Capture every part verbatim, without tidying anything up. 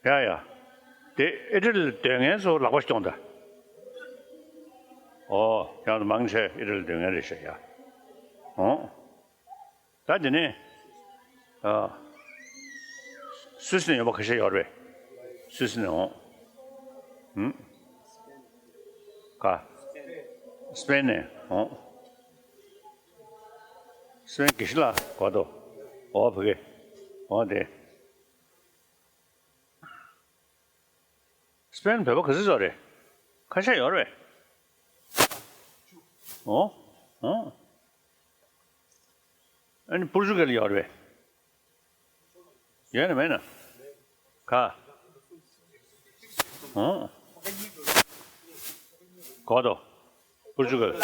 ཡ་ཡ། དེ་ཨི་ཊ་ལི་སྡོད་མཁན་ཚོ་ལག་པ་ཞིག་གཏོང་དང་། ཨོ། ཡང་མང་ཆེ་ཨི་ཊ་ལི་སྡོད་མཁན་རེད་ཤག་ཡ། ཨོ། ད་དེ་ནས། ཨ། སུད་སི་ནས་ཡོང་བ་ཁ་ཤས་ཡོད་རེད། སུད་སི་ནས་འོང་། ཧུམ། ག་སི་པེན་ནས་འོང་། སི་པེན་དགེ་བཤེས་ལགས་གོ་དོ། འོ་ཕ་གི། འོ་དེ། སི་པེན་བོད་པ་ག་ཚོད་ཚོད་རེད། ཁ་ཤས་ཡོད་རེད། འོ། འོ། ཨ་ནི་པོར་ཅུ་གལ་ཡོད་རེད། ཡོད་ན་མེད་ན། ག་འོ། གོ་དོ། པོར་ཅུ་གལ།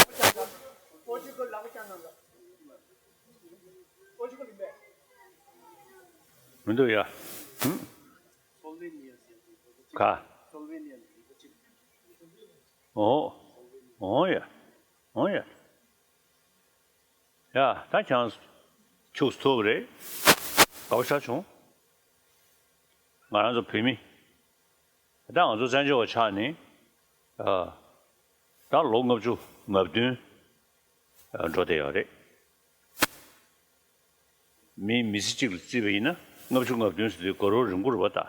མི་འདུག་ཡ། ཧུམ། ག་འོ། འོ་ཡ། འོ་ཡ། ཡ། ད་ཁྱེད་རང་ཁྱུག་ཙམ་ཐུག་པ་རེད། དགའ་པོ་ཞེ་དྲག་བྱུང་། ང་རང་ཚོ་བོད་མི། ད་ང་ཚོ་བཙན་བྱོལ་བ་ཆགས་ནས། ཨ། ད་ལོ་ལྔ་བཅུ་ང་བདུན་འགྲོ་བསྡད་ཡོད་རེད། མི་མི་ཚེ་གཅིག་ལ་བརྩིས་པ་ཡིན་ན་ལྔ་བཅུ་ང་བདུན་ཟེར་དུས་དགའ་རབ་རིང་པོ་རེད་པ་ད།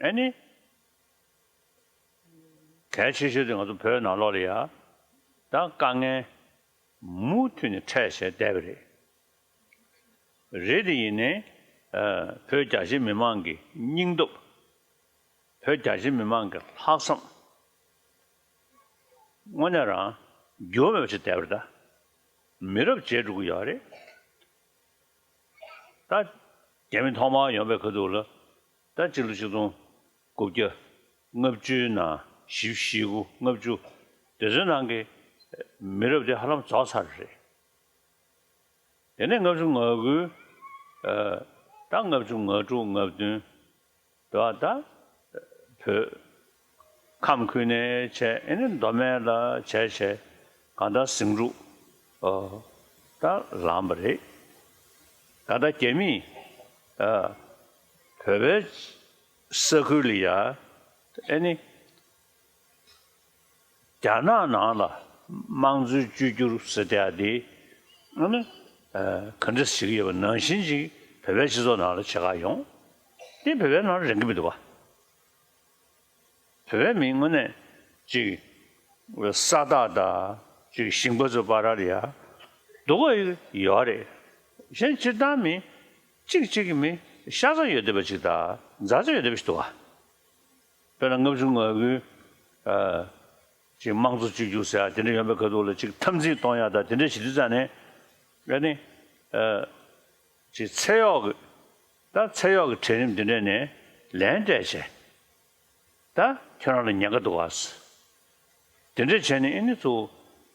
ཨ་ནི། གལ་ཆེ་ཤོས་དེ་ང་ཚོ་བོད་ནང་ལོགས་ལ་ཡ། ད་དཀའ་ངལ་མུ་མཐུད་ནས་འཕྲད་བྱས་བསྡད་པ་རེད། རེད་དེ་ཡིན་ནའི། ཨ། བོད་རྒྱ་ཆེ་མི་མང་གི་སྙིང་སྟོབས། བོད་རྒྱ་ཆེ་མི་མང་གི་ལྷག་བསམ། དངོས་གནས་རང་འགྱུར་བ་མེད་པ་ཞིག་བསྡད་པ་རེད་ད། མི་རབས་བརྗེ་འགྲོ་གི་ཡོད་རེད། ད་རྒྱ་མི་ཐོག་མར་ཡོང་བའི་ཁ་ཐུག་ལ། ད་སྤྱི་ལོ་ཆིག་སྟོང་དགུ་བརྒྱ་ལྔ་བཅུའི་ནང་བཞི་བཅུ་ཞེ་དགུ་ལྔ་བཅུ། དེ་ཚོའི་ནང་གི་མི་རབས་དེ་ཧ་ལམ་རྫོགས་ཚར་རེད། དེ་ནས་ལྔ་བཅུ་ང་དགུ། ཨ། ད་ལྔ་བཅུ་ང་དྲུག་ང་བདུན། དེ་བ་ད་བོད་ཁམས་ཁུལ་ནས་བྱས། ཨེ་ནི་མདོ་སྨད་ལ་བྱས་བྱས། གང་ལྟར་ཟིང་འཁྲུག་ཨོ། ད་ལངས་པ་རེད། ད་ལྟ་རྒྱ་མིས། ཨ། བོད་པའི་ས་ཁུལ་ལ་ཡ། ཨེ་ནི། རྒྱ་ནག་ནང་ལ་དམངས་གཙོའི་བཅོས་བསྒྱུར་ཟེར་བསྡད་ཡ་དེ། ཨ་ནི། ཨ། ག་འདྲ་བྱེད་ཀྱི་ཡོད་པ་ནང་བཞིན་ཅིག་བོད་པའི་སྤྱི་ཚོགས་ནང་ལ་བྱེད་ག་ཡོང་། དེ་བོད་པའི་ནང་ལ་རན་གྱི་མི་འདུག་པ། བོད་པའི་མི་དངོས་གནས་ཅིག་ས་བདག་དང་ཅིག་ཞིང་པ་ཚོའི་བར་ལ་ཡ་སྡུག་ག་ཡོད་རེད། གཞན་སྤྱིར་བཏང་མི་གཅིག་གཅིག་གི་མི་ཤ་ཚ་ཡོད་བསྡད་པ་ཅིག་དང་མཛའ་བརྩེ་ཡོད་བསྡད་པ་ཞིག་འདུག་པ། དཔེར་ན་ལྔ་བཅུ་ང་དགུའི། ཨ། ཅིག་དམངས་གཙོ་བཅོས་བསྒྱུར་ཟེར་ཡ་དེ་འདྲ་ཡོང་བའི་ཁ་ཐུག་ལ་ཅིག་འཐབ་འཛིང་གཏོང་ཡ་དང་དེ་འདྲ་བྱེད་དུས་ཙང་ནས། ཨ་ནི། ཨ། ཅིག་ཚེ་གཡོག་གི། ད་ཚེ་གཡོག་གི་གྲལ་རིམ་འདི་འདྲ་ནས་ལན་སྤྲད་བྱས། ད་ཁྱོད་རང་ལ་ཉེན་ཁ་འདུག་ག། དེ་འདྲ་བྱས་ནས་ཨེ་ནི་ཚུར་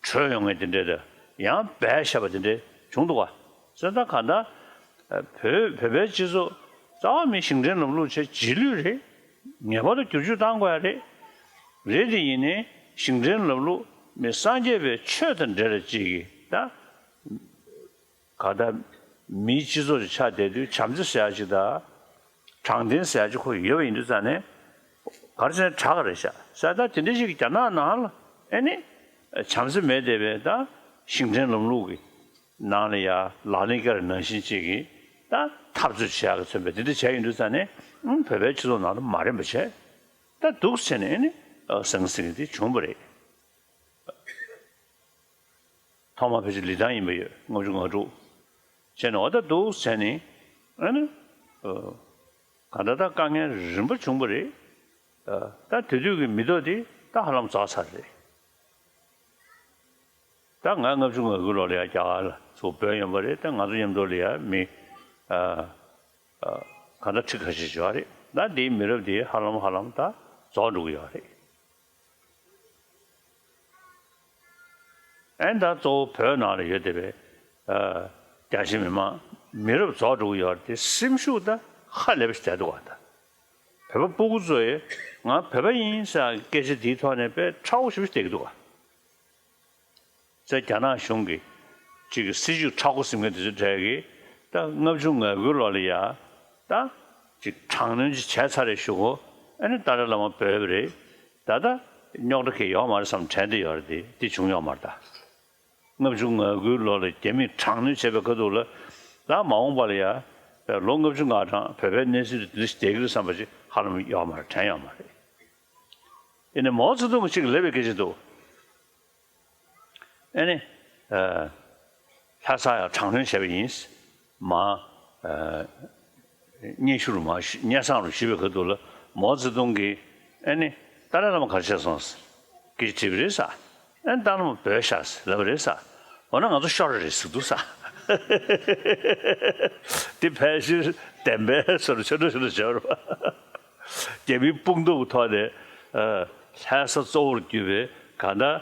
བྲོས་ཡོང་མཁན་དེ་འདྲ་དང་ཡང་སྦས་བཞག་པ་དེ་འདྲ་བྱུང་འདུག་ག། བྱས་ཙང་གང་ལྟར། ཨ། བོད་བོད་པའི་སྤྱི་ཚོགས་རྩ་བ་མི་ཞིང་བྲན་ལམ་ལུགས་བྱས་རྗེས་ལུས་རེད། ངེས་པར་དུ་བསྒྱུར་བཅོས་བཏང་དགོས་ཡ་རེད། རེད་དེ་ཡིན་ནའི་ཞིང་བྲན་ལམ་ལུགས་མི་སངས་རྒྱས་པའི་ཆོས་དང་འབྲེལ་བ་ཅིག་གིས་ད། ག་ད་མིའི་སྤྱི་ཚོགས་ཤིག་ཆགས་བསྡད་དུས་བྱམས་བརྩེ་ཟེར་ཡ་ཅིག་དང་། དྲང་བདེན་ཟེར་ཡ་ཅིག་ཁོ་ཡོད་པ་ཡིན་དུས་ཙང་ནས་ག་རེ་བྱས་ན་དྲག་ག་རེད་ཤག་ཟེར། ད་དེ་འདྲ་ཞིག་གི་རྒྱ་ནག་ནང་ལ་ཨེ་ནི་བྱམས་བརྩེ་མེད་བསྡད་པའི་ད་ཞིང་བྲན་ལམ་ལུགས་ཀྱི་ནང་ལ་ཡ་ལག་ལེན་བཀལ་ནང་བཞིན་ཅིག་གིས་ད་འཐབ་རྩོད་བྱེད་ཡག་གི་མཚོན་པའི་དེ་འདྲ་བྱས་ཡིན་དུས་ཙང་ནས་ཨང་བོད་པའི་སྤྱི་ཚོགས་ནང་ལ་མ་རན་པ་བྱས། ད་འདུག་སེ་བྱས་ནས་ཨེ་ནི་ཟང་ཟིང་དེ་བྱུང་བ་རེད། ཐོག་མ་ཕལ་ཆེར་ལི་ཐང་ཡིན་པ་ཡོད། ལྔ་བཅུ་ང་དྲུག་བྱས་ནས་འོ་ད་འདུག་བྱས་ནས་ཨ་ནི། ཨ། གང་ལྟར་ད་དཀའ་ངལ་རིམ་པ་བྱུང་བ་རེད། ཨ། ད་དེ་དུས་ཀྱི་མི་ཐོག་དེ་ད་ཧ་ལམ་རྫོགས་ཚར་རེད། ད་ང་ལྔ་བཅུ་ང་དགུ་ལོ་ལ་ཡ་རྒྱ་གར་ལ་ཚུར་བྲོས་ཡོང་བ་རེད། ད་ང་ཚོ་མཉམ་དུ་ལ་ཡ་མི། ཨ། ཨ། གང་ལྟར་ཁྲི་ཁ་ཤས་ཤིག་ཡོད་རེད། ད་དེའི་མི་རབས་དེ་ཧ་ལམ་ཧ་ལམ་ད་རྫོགས་འགྲོ་གི་ཡོད་རེད། ཨེ་ད་གཙོ་བོ་བོད་ནང་ལ་ཡོད་བསྡད་པའི། ཨ། རྒྱ་ཆེ་མི་མང་མི་རབས་རྫོགས་འགྲོ་གི་ཡོད་རེད་དེ། སེམས་ཤུགས་ད་ཧ་ལས་པ་ཞིག་བསྡད་འདུག་ག། ད་བོད་པ་སྤུ་གུ་ཚོ་ཡིས་ང་བོད་པ་ཡིན་ཟེར་སྐད་ཆ་འདིའི་ཐོག་ནས་དཔེ་ཁྲ་བོ་ཞེ་པོ་ཞིག་བསྡད་ཀྱི་འདུག་ག། ཙེ་རྒྱ་ནག་གཞུང་གི་ཅིག་གི་སྲིད་ཇུས་མཁྲེགས་པོ་ཟིན་མཁན་དེ་ཚོའི་གྲས་ཀྱིས་ད་ལྔ་བཅུ་ང་དགུ་ལོ་ལ་ཡ་ད་ ཅིག་དྲག་གནོན་ཅིག་བྱས་ཚར་རེད་ཞུ་གོ། ཨ་ནི་ཏཱ་ལའི་བླ་མ་བོས་པ་རེད། ད་ལྟ་རྙོག་དྲ་གང་ཡོད་མ་རེད་བསམ་དྲན་བསྡད་ཡོད་རེད། དེ་དེ་བྱུང་ཡོད་མ་རེད་ད། ལྔ་བཅུ་ང་དགུའི་ལོ་ལ་རྒྱ་མིས་དྲག་གནོན་བྱས་པའི་ཁ་ཐུག་ལ། ད་མ་འོངས་པ་ལ་ཡ་ལོ་ལྔ་བཅུ་ང་གྲངས་བོད་པའི་གནས་ཚུལ་དེ་འདྲ་ཞིག་བསྡད་ཀྱི་རེད་བསམ་པ་ཅིག་ཧ་ལམ་ཡོད་མ་རེད། དྲན་ཡོད་མ་རེད། ཡིན་ནའི་མའོ་ཙེ་ཏུང་གིས་ཅིག་ལབ་པའི་སྐད་ཆ་འདུག་ཨ་ནི། ལྷ་ས་ཡང་དྲག་གནོན་བྱས་པ་ཡིན། མ། སྙན་ཞུ་རུ་མ་ཞུ་སྙན་སེང་རུ་ཞུས་པའི་ཁ་ཐུག་ལ་མའོ་ཙེ་ཏུང་གིས་ཨ་ནི་ཏཱ་ལའི་བླ་མ་ག་རེ་བྱས་སོང་ཟེར་སྐད་ཆ་དྲིས་པ་རེད་ས། ཨ་ནི་ཏཱ་ལའི་བླ་མ་བོས་ཤག་ཟེར་ལབ་པ་རེད་ས། འོ་ན་ང་ཚོ་ཤོར་རེད་ཟེར་འདུག་ས། དེ་ཕལ་ཆེར་བདེན་པའི་བཟོ་འདྲ་ཆོ་འདྲ་ཆོ་འདྲ་བྱས་པ་རེད་པ། རྒྱ་མིའི་དཔུང་སྟོབས་ཐོག་ནས་ལྷ་ས་གཙོ་བོར་གྱུར་པའི་གང་ལྟར།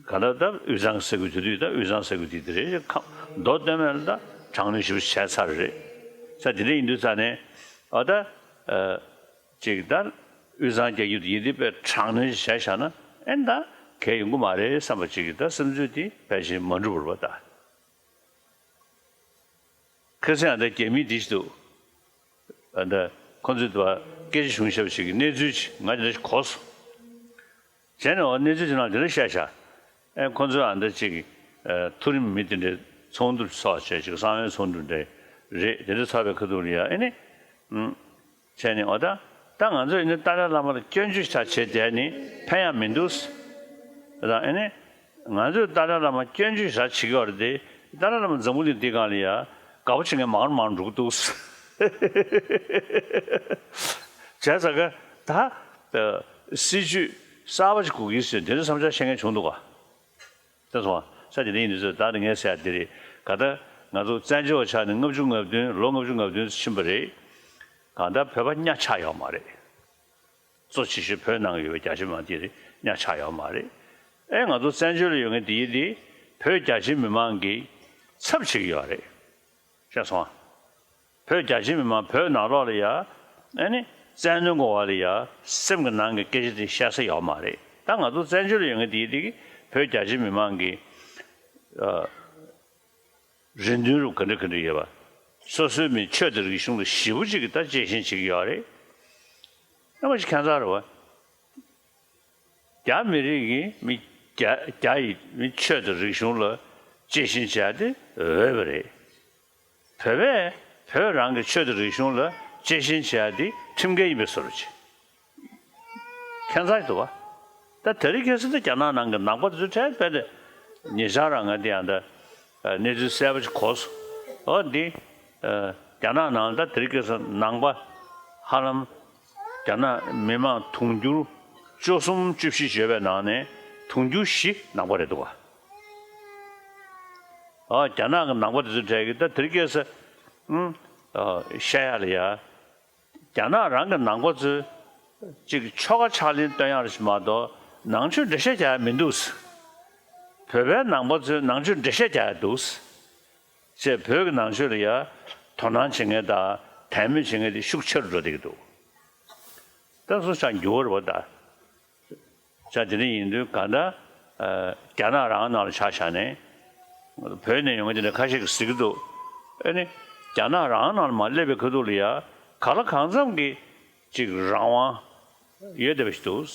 གང་ལྟར་ད་དབུས་གཙང་ཟེར་དགོས་དུས་དུས་ད་དབུས་གཙང་ཟེར་དགོས་དུས་དེ་རེད། ཁམས་མདོ་སྟོད་སྨད་ལ་ད་དྲག་གནོན་ཞེ་པོ་བྱས་ཚར་རེད། ས་དེ་འདྲ་ཡིན་དུས་ཙང་ནས་ཨ་ད་ཅིག་ད་དབུས་གཙང་རྒྱ་ཁྱབ་དེ་ཡིན་དུས་དཔེ་དྲག་གནོན་བྱས་བཞག་ན་ཨེ་ད་གལ་ཡོང་གི་མ་རེད་བསམ་པ་ཅིག་གི་ད་བསམ་ཚུལ་དེ་ཕལ་ཆེར་མ་འགྲུབ་པ་རེད་པ་ད། ཁ་སང་ཨ་ད་རྒྱ་མི་དེ་ཞིག་འདུག་ཨ་ད་ཁོ་ཚོས་དུ་བ་སྐད་ཆ་བྱུང་ཤག་ཞིག་གི་གནས་ཚུལ་ཅིག་ང་དེ་འདྲ་ཞིག་གོ་སོང་། བྱས་ནས་འོ་གནས་ཚུལ་དེ་ནང་དེ་འདྲ་བཤད་ཤག་ཨེ་ཁོ་ཚོས་ཨ་ད་ཅིག་མཐོ་རིམ་མི་དེ་འདྲའི་ཚོགས་འདུ་ཚོགས་བྱས་ཅིག་གསང་བའི་ཚོགས་འདུ་འདྲ་རེད། དེ་འདྲ་ཚོགས་པའི་ཁ་ཐུག་ལ་ཡ་ཨེ་ནི། བྱས་ནས་འོ་ད། ད་ང་ཚོས་ནི་ཏཱ་ལའི་བླ་མ་ལ་སྐྱོན་བརྗོད་ཞིག་བྱས་བསྡད་ནི་ཕན་ཡང་མི་འདུག་ད་ཨེ་ནི། ང་ཚོས་ཏཱ་ལའི་བླ་མ་སྐྱོན་བརྗོད་ཞིག་བྱེད་ཀྱི་ཡོད་རེད་དེ། ཏཱ་ལའི་བླ་མ་འཛམ་བུ་གླིང་འདི་སྒང་ལ་ཡ་དགའ་པོ་བྱེད་མཁན་མང་རུ་མང་རུ་འགྲོ་གི་འདུག་བྱས་ཙང་ཀ་ད། སྲིད་ཇུས་གསར་པ་ཞིག་དགོས་ཀྱི་ཟེར་དེ་འདྲ་བསམ་འཆར་བཤད་མཁན་བྱུང་འདུག་ག་དེ་སོང་ས་དེ་འདྲ་ཡིན་དུས་ཚོད་ད་ནི་ངས་ཟེར་ཡ་འདི་རེད། ག་ད་ང་ཚོ་བཙན་བྱོལ་བ་ཆགས་ནས་ལྔ་བཅུ་ང་བདུན་ལོ་ལྔ་བཅུ་ང་བདུན་ཕྱིན་པ་རེད། གང་ལྟར་བོད་པ་ཉག་ཆགས་ཡོད་མ་རེད། གཙོ་ཆེ་ཤོས་བོད་ནང་ཡོད་པའི་རྒྱ་ཆེ་མང་དེ་རེད་ཉག་ཆགས་ཡོད་མ་རེད། ཨེ་ང་ཚོ་བཙན་བྱོལ་ལ་ཡོད་མཁན་དེ་ཡིན་དེ་བོད་རྒྱ་ཆེ་མི་མང་གི་ཚབ་བྱེད་ཀྱི་ཡོད་རེད། ཤེས་སོང་ཨ། བོད་རྒྱ་ཆེ་མི་མང་བོད་ནང་ལོགས་ལ་ཡ། ཨ་ནི། བཙན་གནོན་གོ་བ་ལ་ཡ། སེམས་ཀྱི་ནང་གི་སྐད་ཆ་དེ་བཤད་ས་ཡོད་མ་རེད། ད་ང་ཚོ་བཙན་བྱོལ་ལ་ཡོད་མཁན་དེ་ཡིན་དེ་གི་བོད་རྒྱ་ཆེ་མི་མང་གི། ཨ། རེ་འདུན་རུ་ག་འདྲ་ག་འདྲ་ཡོད་པ། སོ་སོའི་མི་ཆོས་དང་རིག་གཞུང་ལ་ཞེ་པོ་ཅིག་གི་ད་གཅེས་ཤིང་བྱེད་ཀྱི་ཡོད་རེད། ཨ་མ་ཞིག་ཁྱད་མཚར་རེད་བ། རྒྱ་མི་རིགས་ཀྱི་མི་རྒྱ་རྒྱ་ཡི་མི་ཆོས་དང་རིག་གཞུང་ལ་གཅེས་ཤིང་བྱས་ཏེ་འོས་པ་རེད། བོད་པས་བོད་རང་གི་ཆོས་དང་རིག་གཞུང་ལ་གཅེས་ཤིང་བྱས་ཏེ་ཁྲིམས་འགལ་ཡིན་པའི་བཟོ་འདྲ་ཅིག་ཁྱད་མཚར་འདུག་བ། ད་དེ་རིང་ཁ་སང་ད་རྒྱ་ནག་ནང་གི་ནང་པ་དེ་ཚོ་གྲས་དཔེ་དེ་ཉེ་ཆར་རང་ང་དེ་ཡང་ད་གནས་ཚུལ་གསལ་པོ་ཅིག་གོ་སོང་། འོ་འདི་རྒྱ་ནག་ནང་ད་དེ་རིང་ཁ་སང་ནང་པ་ཧ་ལམ། རྒྱ་ནག་མི་མང་དུང་ཕྱུར་བཅུ་གསུམ་བཅུ་བཞི་ཡོད་པའི་ནང་ནས་དུང་ཕྱུར་བཞི་ནང་པ་རེད་འདུག་ག་ཨ་རྒྱ་ནག་གི་ནང་པ་དེ་ཚོ་གྲས་ཀྱི་ད་དེ་རིང་ཁ་སང་ཨུམ། ཨ་བཤད་ཡག་ལ་ཡ། རྒྱ་ནག་རང་གི་ནང་པ་ཚོས་ཅིག་ཆོལ་ཁ་ཕྱག་ལེན་སྟོན་ཡག་རེ་ཞིག་མ་གཏོགས་ནང་ཆོས་འགྲེལ་བཤད་རྒྱག་ཡག་མི་འདུག་བོད་པའི་ནང་པ་ཚོས་ནང་ཆོས་འགྲེལ་བཤད་རྒྱག་ཡག་འདུག་ཅེས་བོད་ཀྱི་ནང་ཆོས་ལ་ཡ་དོ་སྣང་བྱེད་མཁན་དང་དད་མོས་བྱེད་མཁན་དེ་ཤུགས་ཆེ་རུ་འགྲོ་བསྡད་ཀྱི་འདུག་ད་སོ་ཆ་འགྱུར་བ་རེད་པ་ད། ཆ་དེ་འདྲ་ཡིན་དུས་གང་ལྟར་རྒྱ་ནག་རང་ནང་ལ་ཆ་བཞག་ནས་བོད་ནས་ཡོང་མཁན་དེ་འདྲ་ཁ་ཤས་ཀྱིས་ཟེར་གྱི་འདུག་ཨ་ནི་རྒྱ་ནག་རང་ནང་ལ་མར་སླེབས་པའི་ཁ་ཐུག་ལ་ཡ་གང་ལ་གང་འཚམ་གྱི་ཅིག་རང་དབང་ཡོད་བསྡད་པ་ཞིག་འདུག་བྱས་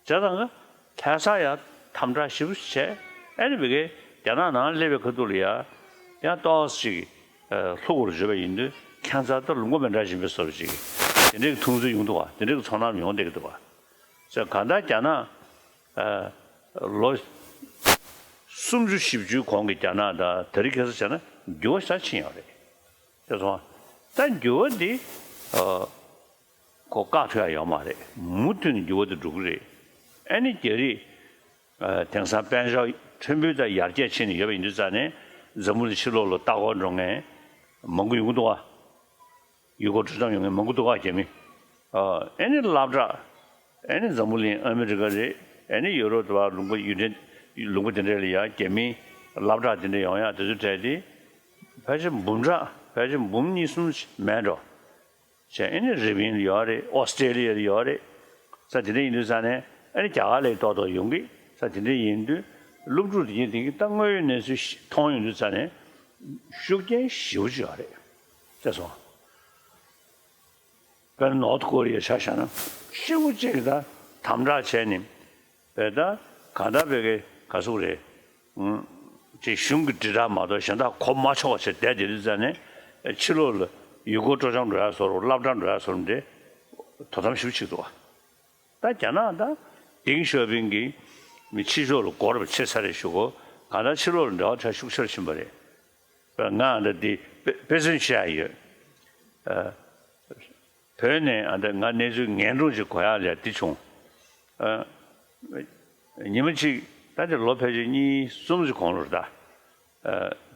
ཙང་ལྷ་ས་ཡ་དམ་དྲག་ཞེ་པོ་བྱས། ཨ་ནི་བི་གའི་རྒྱ་ནག་ནང་སླེབས་པའི་ཁ་ཐུག་ལ་ཡ་ཡང་ཏོག་ཙམ་ཅིག་ལྷུག་པོར་བརྗོད་པ་ཡིན་དུས་ཁྱད་མཚར་ད་ལུང་པ་མི་འདྲ་བཞིན་པའི་བཟོ་འདྲ་ཅིག་དེ་འདྲའི་མཐོང་ཚུལ་ཡོང་འདུག་བ། དེ་འདྲའི་ཚོར་སྣང་ཡོང་བསྡད་ཀྱི་འདུག་བ། ཅེས་གང་ལྟར་རྒྱ་ནག་ལོ་སུམ་ཅུ་བཞི་བཅུའི་གོང་གི་རྒྱ་ནག་དང་དེ་རིང་ཁ་སང་བྱས་ན་འགྱུར་བ་ཞེ་དྲག་ཕྱིན་ཡོད་རེད། ཤེས་སོང་། ད་འགྱུར་བ་འདི་ཨ་ཁོ་བཀག་ཐུབ་ཡ་ཡོད་མ་རེད། མུ་མཐུད་ནས་འགྱུར་བ་དེ་འགྲོ་གི་རེད། ཨ་ནི་རྒྱ་རིགས་ཨ་དེང་སང་དཔལ་འབྱོར་ཕྲན་བུ་ད་ཡར་རྒྱས་ཕྱིན་ནས་ཡོད་པ་ཡིན་དུས་ཙང་ནས་འཛམ་བུ་གླིང་ཕྱི་ལོགས་ལ་ལྟ་སྐོར་འགྲོ་མཁན་མང་པོ་ཡོང་གི་འདུག་བ། ཡུལ་སྐོར་ཊུ་རི་ཛམ་ཡོང་མཁན་མང་པོ་འདུག་བ་རྒྱ་མི། ཨ་ཨ་ནི་སློབ་གྲྭ། ཨ་ནི་འཛམ་བུ་གླིང་ཨ་མི་རི་ཀ་རེད། ཨ་ནི་ཡུ་རོབ་དང་ལུང་པ་ཡུལ་གྲས་ལུང་པ་དེ་འདྲ་ལ་ཡང་རྒྱ་མིའི་སློབ་གྲྭ་དེ་འདྲ་ཡོང་ཡག་དེ་ཚོ་གྲས་དེ་ཕལ་ཆེར་འབུམ་ཕྲག་ཕལ་ཆེར་འབུམ་གཉིས་གསུམ་མེད་འགྲོ། བྱས་ཨ་ནི་རི་པིན་ལ་ཡོད་རེད། ཨོ་སི་ཀྲེ་ལི་ཡ་ལ་ཡོད་རེད། ས་དེ་འདྲ་ཡིན་དུས་ཙང་ནས་ཨ་ནི་རྒྱ་གར་ལ་ཏོག་ཏོག་ཡོང་གི། ས་དེ་འདྲ་ཡིན་དུས་སློབ་ཕྲུག་དེ་གཉིས་དེ་གི་ད་དངོས་ཡོད་གནས་ཚུལ་མཐོང་ཡོང་དུས་ཙང་ནས་ཤུགས་རྐྱེན་ཞེ་པོ་ཅིག་ཡོད་རེད། ཤེས་སོང་། དཔེར་ན་ནོར་ཐ་ཀོ་རི་ཡ་ཆ་བཞག་ན་ཤི་བོ་གཅིག་གིས་ད་དམ་དྲག་བྱས་ནས་བས་ད་གང་ལྟར་བས་གི་ག་ཟུག་རེད། ཅིག་གཞུང་གི་དྲིལ་བསྒྲགས་མ་གཏོགས་གཞན་དག་གོ་མ་ཆོག་པ་བྱས་བསྡད་དེ་དུས་ཙང་ནས་ཕྱི་ལོགས་ལ་ཡུལ་སྐོར་སྤྲོ་འཆམ་འགྲོ་ཡ་བཟོ་འདྲ་སློབ་གྲྭ་འགྲོ་ཡ་བཟོ་འདྲ་དོ་དམ་ཞིབ་ཅིག་འདུག་བ། ད་རྒྱ་ནག་ད་ཏེང་ཞའོ་ཕིང་གིས་མི་ཕྱི་ཕྱོགས་ལ་སྒོར་བ་ཆེ་ས་རེད་ཞུ་གོ། གང་ལྟར་ཕྱི་ལོགས་ལ་འབྲེལ་བ་ཁྲ་ཤུགས་ཆེར་ཕྱིན་པ་རེད། ང་འདི་འདི་དཔེ་དཔེ་མཚོན་བཤད་ཡ་ཡོད། བོད་ནས་ཨ་འདི་ང་གནས་ཚུལ་ངན་སྒྲུང་ཅིག་གོ་ཡག་ལས་འདི་བྱུང་། ཉི་མ་གཅིག་ད་འདི་ལོ་ཕལ་ཆེར་གཉིས་གསུམ་ཅིག་གོང་ལོར་ད།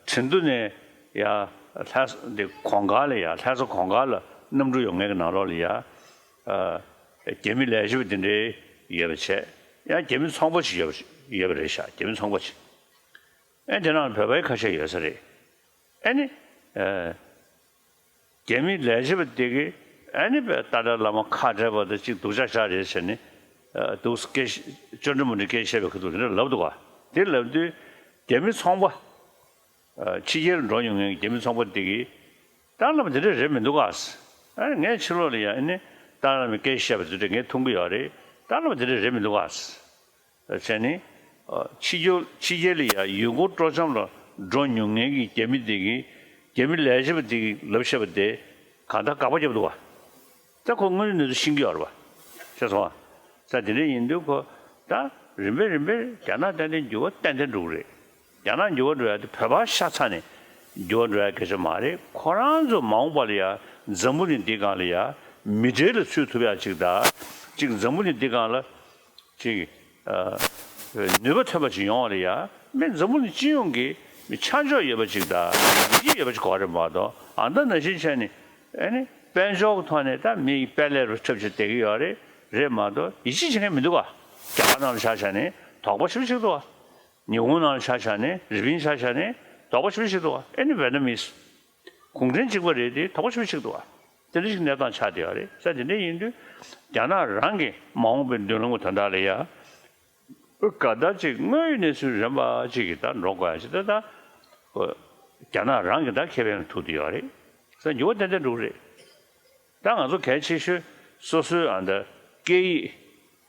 ཁྲིན་ཏུ་ནས་ཡ་ལྷ་ས་འདི་གོང་དཀར་ལ་ཡ་ལྷ་ས་གོང་དཀར་ལ་གནམ་གྲུ་ཡོང་མཁན་གྱི་ནང་ལོགས་ལ་ཡ། རྒྱ་མི་ལས་བྱེད་པ་འདི་འདྲའི་ཡོད་པ་བྱས། ཡང་རྒྱ་མི་ཚོང་པ་ཞིག་ཡོད་པ་ཡོད་པ་རེད་ཤག་རྒྱ་མི་ཚོང་པ་ཞིག་ཨེ་དེ་ནང་བོད་པའི་ཁ་ཤས་ཡོད་ས་རེད། ཨེ་ནི། རྒྱ་མི་ལས་བྱེད་པ་དེ་གིས་ཨ་ནི་པའི་ཏཱ་ལའི་བླ་མ་ཁ་བྲལ་བ་དང་གཅིག་སྡུག་ཅག་ཅག་རེད་ཟེར་ནས་འདུག་སྐད་ཅོ་འདྲི་མོ་འདྲི་སྐད་བཤད་པའི་ཁ་ཐུག་དེ་འདྲ་ལབ་འདུག་ག་དེ་ལབ་དུས་རྒྱ་མི་ཚོང་པ་ཕྱི་རྒྱལ་འགྲོ་མྱོང་མཁན་རྒྱ་མི་ཚོང་པ་དེ་གིས་ཏཱ་ལའི་བླ་མ་དེ་འདྲ་རེད་མི་འདུག་ག་ཨ་ནི་ངས་ཕྱི་ལོགས་ལ་ཡ་ཨ་ནི་ཏཱ་ལའི་བླ་མའི་སྐད་བཤད་པ་དེ་འདྲ་ངས་མཐོང་གི་ཡོད་རེད། ཏཱ་ལའི་བླ་མ་དེ་འདྲ་རེད་མི་འདུག་ག་བྱས་ནས། ཕྱི་རྒྱལ་ཕྱི་རྒྱལ་ལ་ཡ་ཡུལ་སྐོར་སྤྲོ་འཆམ་ལ་འགྲོ་མྱོང་མཁན་གྱི་རྒྱ་མི་དེ་གིས་རྒྱ་མི་ལས་བྱེད་པ་དེ་གིས་ལབ་བཤད་པ་དེ་གང་ལྟར་དགག་པ་བརྒྱབ་འདུག་བ། ད་ཁོ་དངོས་ཡོད་གནས་ཚུལ་ཤེས་ཀྱི་ཡོད་རེད་བ། ཤེས་སོང་བ། ད་དེ་འདྲ་ཡིན་དུས་ཁོ་ད་རིམ་པས་རིམ་པས་རྒྱ་ནག་ཏན་ཏན་འགྱུར་བ་ཏན་ཏན་འགྲོ་གི་རེད། རྒྱ་ནག་འགྱུར་བ་འགྲོ་ཡ་དེ་བོད་པ་ཤ་ཚ་ནས་འགྱུར་བ་འགྲོ་ཡ་སྐད་ཆ་མ་རེད། ཁོ་རང་ཚོ་མ་འོངས་པ་ལ་ཡ་འཛམ་བུ་གླིང་འདི་སྒང་ལ་ཡ་མི་གྲལ་ལ་ཚུད་ཐུབ་ཡ་ཅིག་ད་ཅིག་འཛམ་བུ་གླིང་འདི་སྒང་ལ། ཅིག་ཨ། ནུས་པ་ཐོན་པ་ཅིག་ཡོང་བ་ལ་ཡ། མི་འཛམ་བུ་གླིང་སྤྱི་ཡོངས་ཀྱི་མི་ཆ་འཇོག་ཡོད་པ་ཅིག་དང་ཡིད་ཆེས་ཡོད་པ་ཅིག་དགོས་རེད་མ་གཏོགས་ཨ་ད་ནང་བཞིན་བྱས་ནས་ཨ་ནི་དཔལ་འབྱོར་གྱི་ཐོག་ནས་ད་མི་དཔལ་ལས་རུ་འཁྲབ་བྱས་བསྡད་ཀྱི་ཡོད་རེད་རེད་མ་གཏོགས་ཡིད་ཆེས་བྱེད་མཁན་མི་འདུག་ག་རྒྱ་གར་ནང་ལ་ཆ་བཞག་ནས་དོགས་པ་ཞེ་པོ་ཅིག་འདུག་ག་ཉི་ཧོང་ནང་ལ་ཆ་བཞག་ནས་རི་པིན་ཆ་བཞག་ནས་དོགས་པ་ཞེ་པོ་ཅིག་འདུག་ག་ཨ་ནི་ཝེ་ཏ་ནམ་མི་གུང་ཁྲན་གཅིག་པ་རེད་དེ་དོགས་པ་ཞེ་པོ་ཅིག་འདུག་ག་དེ་འདྲ་ཞིག་གནས་སྟངས་ཆགས་བསྡད་ཡོད་རེད། ས་དེ་འདྲ་ཡིན་དུས་རྒྱ་ནག་རང་གི་མ་འོངས་པའི་མདུན་ལམ་གྱི་དོན་དག་ལ་ཡ། ཨུ་ག་ད་ཅིག་དངོས་ཡོད་གནས་ཚུལ་རན་པ་ཅིག་གི་ད་འགྲོ་དགོས་ཡ་ཅིག་ད་ད། ཨོ། རྒྱ་ནག་རང་གི་ད་ཁེ་ཕན་ལ་ཐུག་བསྡད་ཡོད་རེད། ས་འགྱུར་བ་ཏན་ཏན་འགྲོ་གི་རེད། ད་ང་ཚོ་གལ་ཆེ་ཤོས་སོ་སོའི་ཨ་ད་སྐད་ཡིག་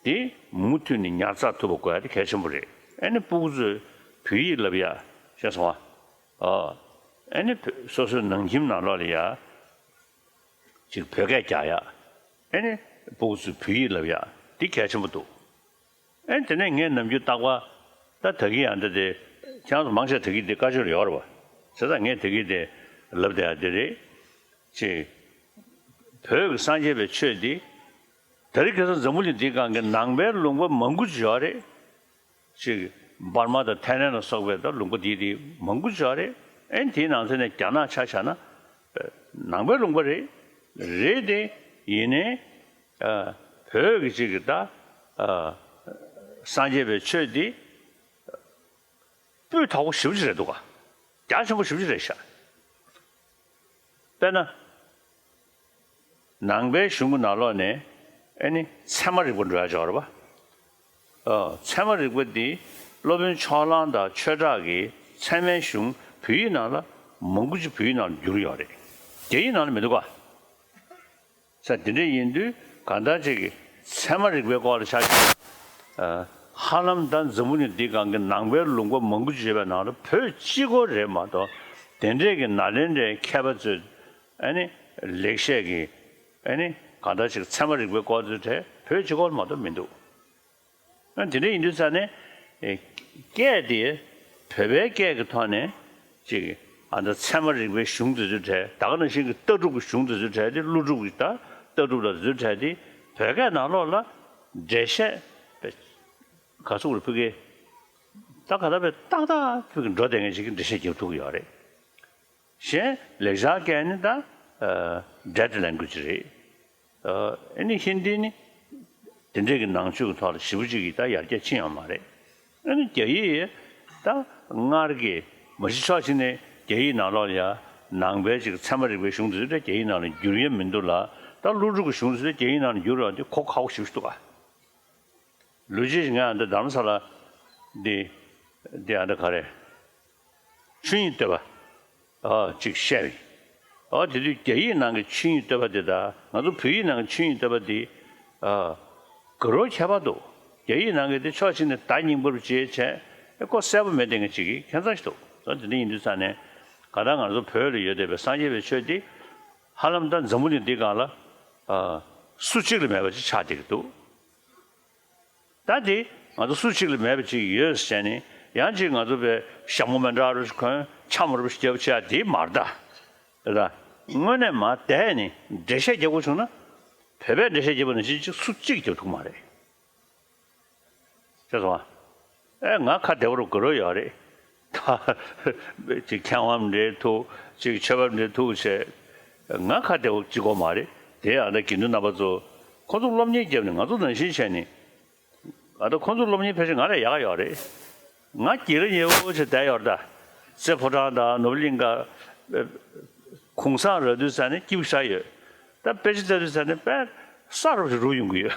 དེ་མུ་མཐུད་ནས་ཉར་ཚགས་ཐུབ་པ་དགོས་ཡ་དེ་གལ་ཆེན་པོ་རེད། ཨ་ནི་སྤུ་གུ་ཚོས་བོད་ཡིག་བསླབ་ཡ་ཤེས་སོང་ཨ། ཨོ། ཨ་ནི་བོད་སོ་སོའི་ནང་ཁྱིམ་ནང་ལོགས་ལ་ཡ། ཅིག་བོད་སྐད་རྒྱག་ཡ། ཨེ་ནི་སྤུ་གུ་ཚོས་བོད་ཡིག་བསླབ་ཡ་འདི་གལ་ཆེན་པོ་འདུག་ཨེ་དེ་ནས་ངས་ནམ་རྒྱུན་རྟག་པར་ད་ད་གིན་ཡང་འདི་དེ་ཁྱེད་རང་ཚོ་མང་ཆེ་ད་གིན་དེ་བཀའ་ཆོས་ལ་ཡོད་རེད་བ། བྱས་ཙང་ངས་ད་གིན་དེ་ལབ་བསྡད་ཡ་འདི་རེད། ཅིག་བོད་ཀྱི་སངས་རྒྱས་པའི་ཆོས་འདི་ད་རེས་ཁ་སང་འཛམ་བུ་གླིང་འདིའི་སྒང་གི་ནང་པའི་ལུང་པ་མང་པོ་ཅིག་ཡོད་རེད། ཅིག་འབར་མ་དང་ཐའི་ལན་ལ་སོགས་པའི་ད་ལུང་པ་དེ་དེ་མང་པོ་ཅིག་ཡོད་རེད། ཨེ་དེའི་ནང་ཚན་ནས་རྒྱ་ནག་ཆ་བཞག་ན་ནང་པའི་ལུང་པ་རེད། རེད་དེ་ཡིན་ནའི་ཨ་བོད་ཀྱི་ཅིག་གི་ད་ཨ་སངས་རྒྱས་པའི་ཆོས་འདི་སྤུས་དག་པོ་ཞེ་པོ་ཅིག་རེད་འདུག་ག་རྒྱ་ཆེན་པོ་ཞེ་པོ་ཅིག་རེད་ཤག་དཔེར་ན། ནང་པའི་གཞུང་གི་ནང་ལོགས་ནས་ཨེ་ནི་ཚད་མ་རིག་པ་འགྲོ་ཡ་ཅིག་ཡོད་རེད་པ། ཨ་ཚད་མ་རིག་པ་འདི་སློབ་དཔོན་ཕྱོགས་གླང་དང་ཆོས་གྲགས་ཀྱིས་ཚད་མའི་གཞུང་བོད་ཡིག་ནང་ལ་མང་པོ་ཅིག་བོད་ཡིག་ནང་ལ་བསྒྱུར་ཡོད་རེད། རྒྱ་ཡིག་ནང་ལ་མི་འདུག་ག་ས་དེ་འདྲ་ཡིན་དུས་གང་ལྟར་ཅིག་གིས་ཚད་མ་རིག་པའི་སྐོར་ལ་ཆ་བཞག་ན། ཧ་ལམ་ད་འཛམ་བུ་གླིང་འདིའི་སྒང་གི་ནང་པའི་ལུང་པ་མང་པོ་ཅིག་ཡོད་པའི་ནང་ལ་བོད་གཅིག་པོ་རེད་མ་གཏོགས་དེ་འདྲས་ཀྱི་ནཱ་ལེནྡྲའི་མཁས་པ་ཚོས་ཨ་ནི་ལེགས་བཤད་ཀྱི་ཨ་ནི་གང་ལྟར་ཅིག་ཚད་མ་རིག་པའི་སྐོར་ཚོའི་གྲས་བོད་གཅིག་པོ་མ་གཏོགས་མི་འདུག་ཨ་དེ་འདྲ་ཡིན་དུས་ཙང་ནས་ཨེ་སྐད་དེ་བོད་པའི་སྐད་ཀྱི་ཐོག་ནས་ཅིག་ཨ་ད་ཚད་མ་རིག་པའི་གཞུང་དེ་ཚོའི་གྲས་ད་ག་ནང་བཞིན་གྱི་ལྟ་གྲུབ་ཀྱི་གཞུང་དེ་ཚོའི་གྲས་དེ་ཀླུ་སྒྲུབ་ཀྱི་ད་ལྟ་གྲུབ་ལ་དེ་ཚོའི་གྲས་དེ་བོད་སྐད་ནང་ལོགས་ལ་འགྲེལ་བཤད་ག་ཚོད་རེ་ཕུལ་གི་ད་ག་ད་བས་ཏག་ཏག་ཕུལ་གི་འགྲོ་བསྡད་མཁན་ཞིག་གི་འགྲེལ་བཤད་རྒྱབ་ཐུབ་ཀྱི་ཡོད་རེད། གཞན་ལེགས་སྦྱར་སྐད་ནི་ད་ཨ་dead language་རེད། ཨ་ཨ་ནི་ཧིན་དི་ནི་དེ་འདྲས་ཀྱི་ནང་ཆོས་ཀྱི་ཐོག་ལ་ཞེ་པོ་ཅིག་གིས་ད་ཡར་རྒྱས་ཕྱིན་ཡོད་མ་རེད། ཨ་ནི་རྒྱ་ཡིག་ད་སྔར་གྱི་མ་གཞི་ཕྱོགས་གཅིག་ནས་རྒྱ་ཡིག་ནང་ལོགས་ལ་ཡ་ནང་པའི་ཅིག་ཚད་མ་རིག་པའི་གཞུང་དེ་ཚོ་རྒྱ་ཡིག་ནང་ལ་བསྒྱུར་ཡ་མི་འདུག་ལ་ད་ཀླུ་སྒྲུབ་ཀྱི་གཞུང་དེ་ཚོ་རྒྱ་ཡིག་ནང་ལ་བསྒྱུར་བ་དེ་གོ་ཁག་པོ་ཞེ་པོ་ཅིག་འདུག་ག་ལོ་རྒྱུས་ཤིག་ང་འདི་རྡ་རམ་ས་ལ་འདི་འདི་ཨ་འདི་ག་རེ་ཆོས་དབྱིངས་བསྟོད་པ་ཨ་ཅིག་བཤད་པས་ ཨོ་དེ་དུས་རྒྱ་ཡིག་ནང་གི་ཆོས་དབྱིངས་བསྟོད་པ་དེ་དང་ང་ཚོ་བོད་ཡིག་ནང་གི་ཆོས་དབྱིངས་བསྟོད་པ་དེ་ཨ་དགའ་རབ་ཁྱད་པར་འདུག་རྒྱ་ཡིག་ནང་གི་དེ་ཕྱོགས་གཅིག་ནས་བརྡ་རྙིང་པ་རུ་བྱས་བྱས་ཨེ་ཁོ་གསལ་པོ་མེད་བསྡད་མཁན་ཅིག་གི་ཁྱད་མཚར་ཞིག་འདུག་ད་དེ་འདྲ་ཡིན་དུས་ཙང་ནས་ག་ད་ང་ཚོ་བོད་ལ་ཡོད་བསྡད་པའི་སངས་རྒྱས་པའི་ཆོས་དེ་ཧ་ལམ་ད་འཛམ་བུ་གླིང་འདི་སྒང་ལ་ཨ་སུ་གཅིག་ལ་མེད་པ་ཅིག་ཆགས་བསྡད་ཀྱི་འདུག་ད་དེ་ང་ཚོ་སུ་གཅིག་ལ་མེད་པ་ཅིག་ཡོད་ཟེར་ནས་ཡང་ཅིག་ང་ཚོ་པའི་ཞྭ་མོ་མེ་འདྲ་རུ་གོན་འཆམ་རུ་རྒྱབ་བྱས་དེ་མ་རེད་ད། རེད་ད། དངོས་གནས་མ་བསྡད་ནས་འགྲེལ་བཤད་རྒྱག་དགོས་བྱུང་ན་བོད་པས་འགྲེལ་བཤད་རྒྱབ་པ་ནང་བཞིན་ཅིག་སུ་གཅིག་རྒྱབ་ཐུབ་མ་རེད། ཤེས་སོང་ཨ། ཨེ་ང་ཁ་བདེ་བོ་རུ་དགའ་རབ་ཡོད་རེད། ད་ཅིག་མཁས་དབང་འདྲ་ཐུག་ཅིག་ཆོས་པ་འདྲ་ཐུག་བྱས་ང་ཁ་བདེ་བོ་གཅིག་པོ་མ་རེད་དེ། ཨ་ད་དགེ་འདུན་རྣམ་པ་ཚོ་ཁོ་ཚོ་སློབ་གཉེར་བརྒྱབ་ནས་ང་ཚོ་ནང་བཞིན་བྱས་ནས། ཨ་ད་ཁོང་ཚོ་སློབ་གཉེར་ཕལ་ཆེར་ང་ལས་ཡག་ག་ཡོད་རེད། ང་སྒེར་ལ་ཉེ་བོ་ཆེ་བསྡད་ཡོད་རེད་ད། རྩེ་ཕོ་བྲང་དང་ནོར་བུ་གླིང་ག་གུང་སེང་རག་དུས་ཙ་ནས་སྐྱིད་པོ་ཞེ་དྲག་ཡོད། ད་དཔེ་ཆ་ལྟ་དུས་ཙ་ནས་དཔེ་གསར་པ་ཞིག་རུབ་ཡོང་གི་ཡོད།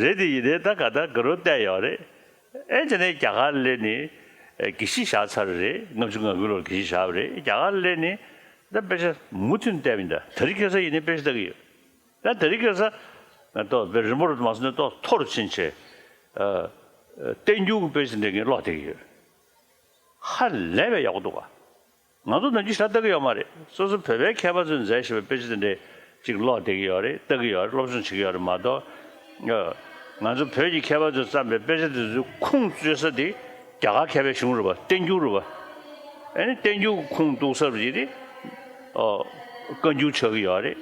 རེད་དེ་ཡིན་ནའི་ད་ག་ད་དགའ་རབ་བསྡད་ཡོད་རེད། ཨེ་དེ་ནས་རྒྱ་གར་སླེབས་ནས་དགེ་བཤེས་བཞག་ཚར་རེད། ལྔ་བཅུ་ང་དགུ་ལོར་དགེ་བཤེས་བཞག་པ་རེད། རྒྱ་གར་སླེབས་ནས་ད་དཔེ་ཆ་མུ་མཐུད་བལྟས་པ་ཡིན་ད། དེ་རིང་ཁ་སང་ཡིན་ནའི་དཔེ་ཆ་ལྟ་གི་ཡོད། ད་དེ་རིང་ཁ་སང་ང་ཏོག་དཔེ་རིང་པོ་རུ་མ་སོང་ནས་ཏོག་མཐོ་རུ་ཕྱིན་བྱས། ཨ་ཨ་བསྟན་འགྱུར་གྱི་དཔེ་ཆ་འདྲ་ངས་ཀློག་བསྡད་ཀྱི་ཡོད། ཧ་ལས་པའི་ཡག་པོ་འདུག་ག་ང་ཚོ་ནམ་རྒྱུན་ཞེ་དྲག་ལྟ་གི་ཡོད་མ་རེད། སོ་སོ་བོད་པའི་མཁས་པ་ཚོས་མཛད་བཞག་པའི་དཔེ་ཆ་དེ་འདྲས་ཅིག་ཀློག་བསྡད་ཀྱི་ཡོད་རེད། ལྟ་གི་ཡོད་རེད། སློབ་སྦྱོང་བྱེད་ཀྱི་ཡོད་རེད་མ་གཏོགས། ཨ་ང་ཚོ་བོད་ཀྱི་མཁས་པ་ཚོས་བརྩམས་པའི་དཔེ་ཆ་དེ་ཚོའི་ཁུངས་བཙུན་ས་དེ་རྒྱ་གར་མཁས་པའི་གཞུང་རེད་པ། བསྟན་འགྱུར་རེད་པ། ཨ་ནི་བསྟན་འགྱུར་གྱི་ཁུངས་གཏུགས་ས་རེད་དེ། ཨོ། བཀའ་འགྱུར་ཆགས་ཀྱི་ཡོད་རེད།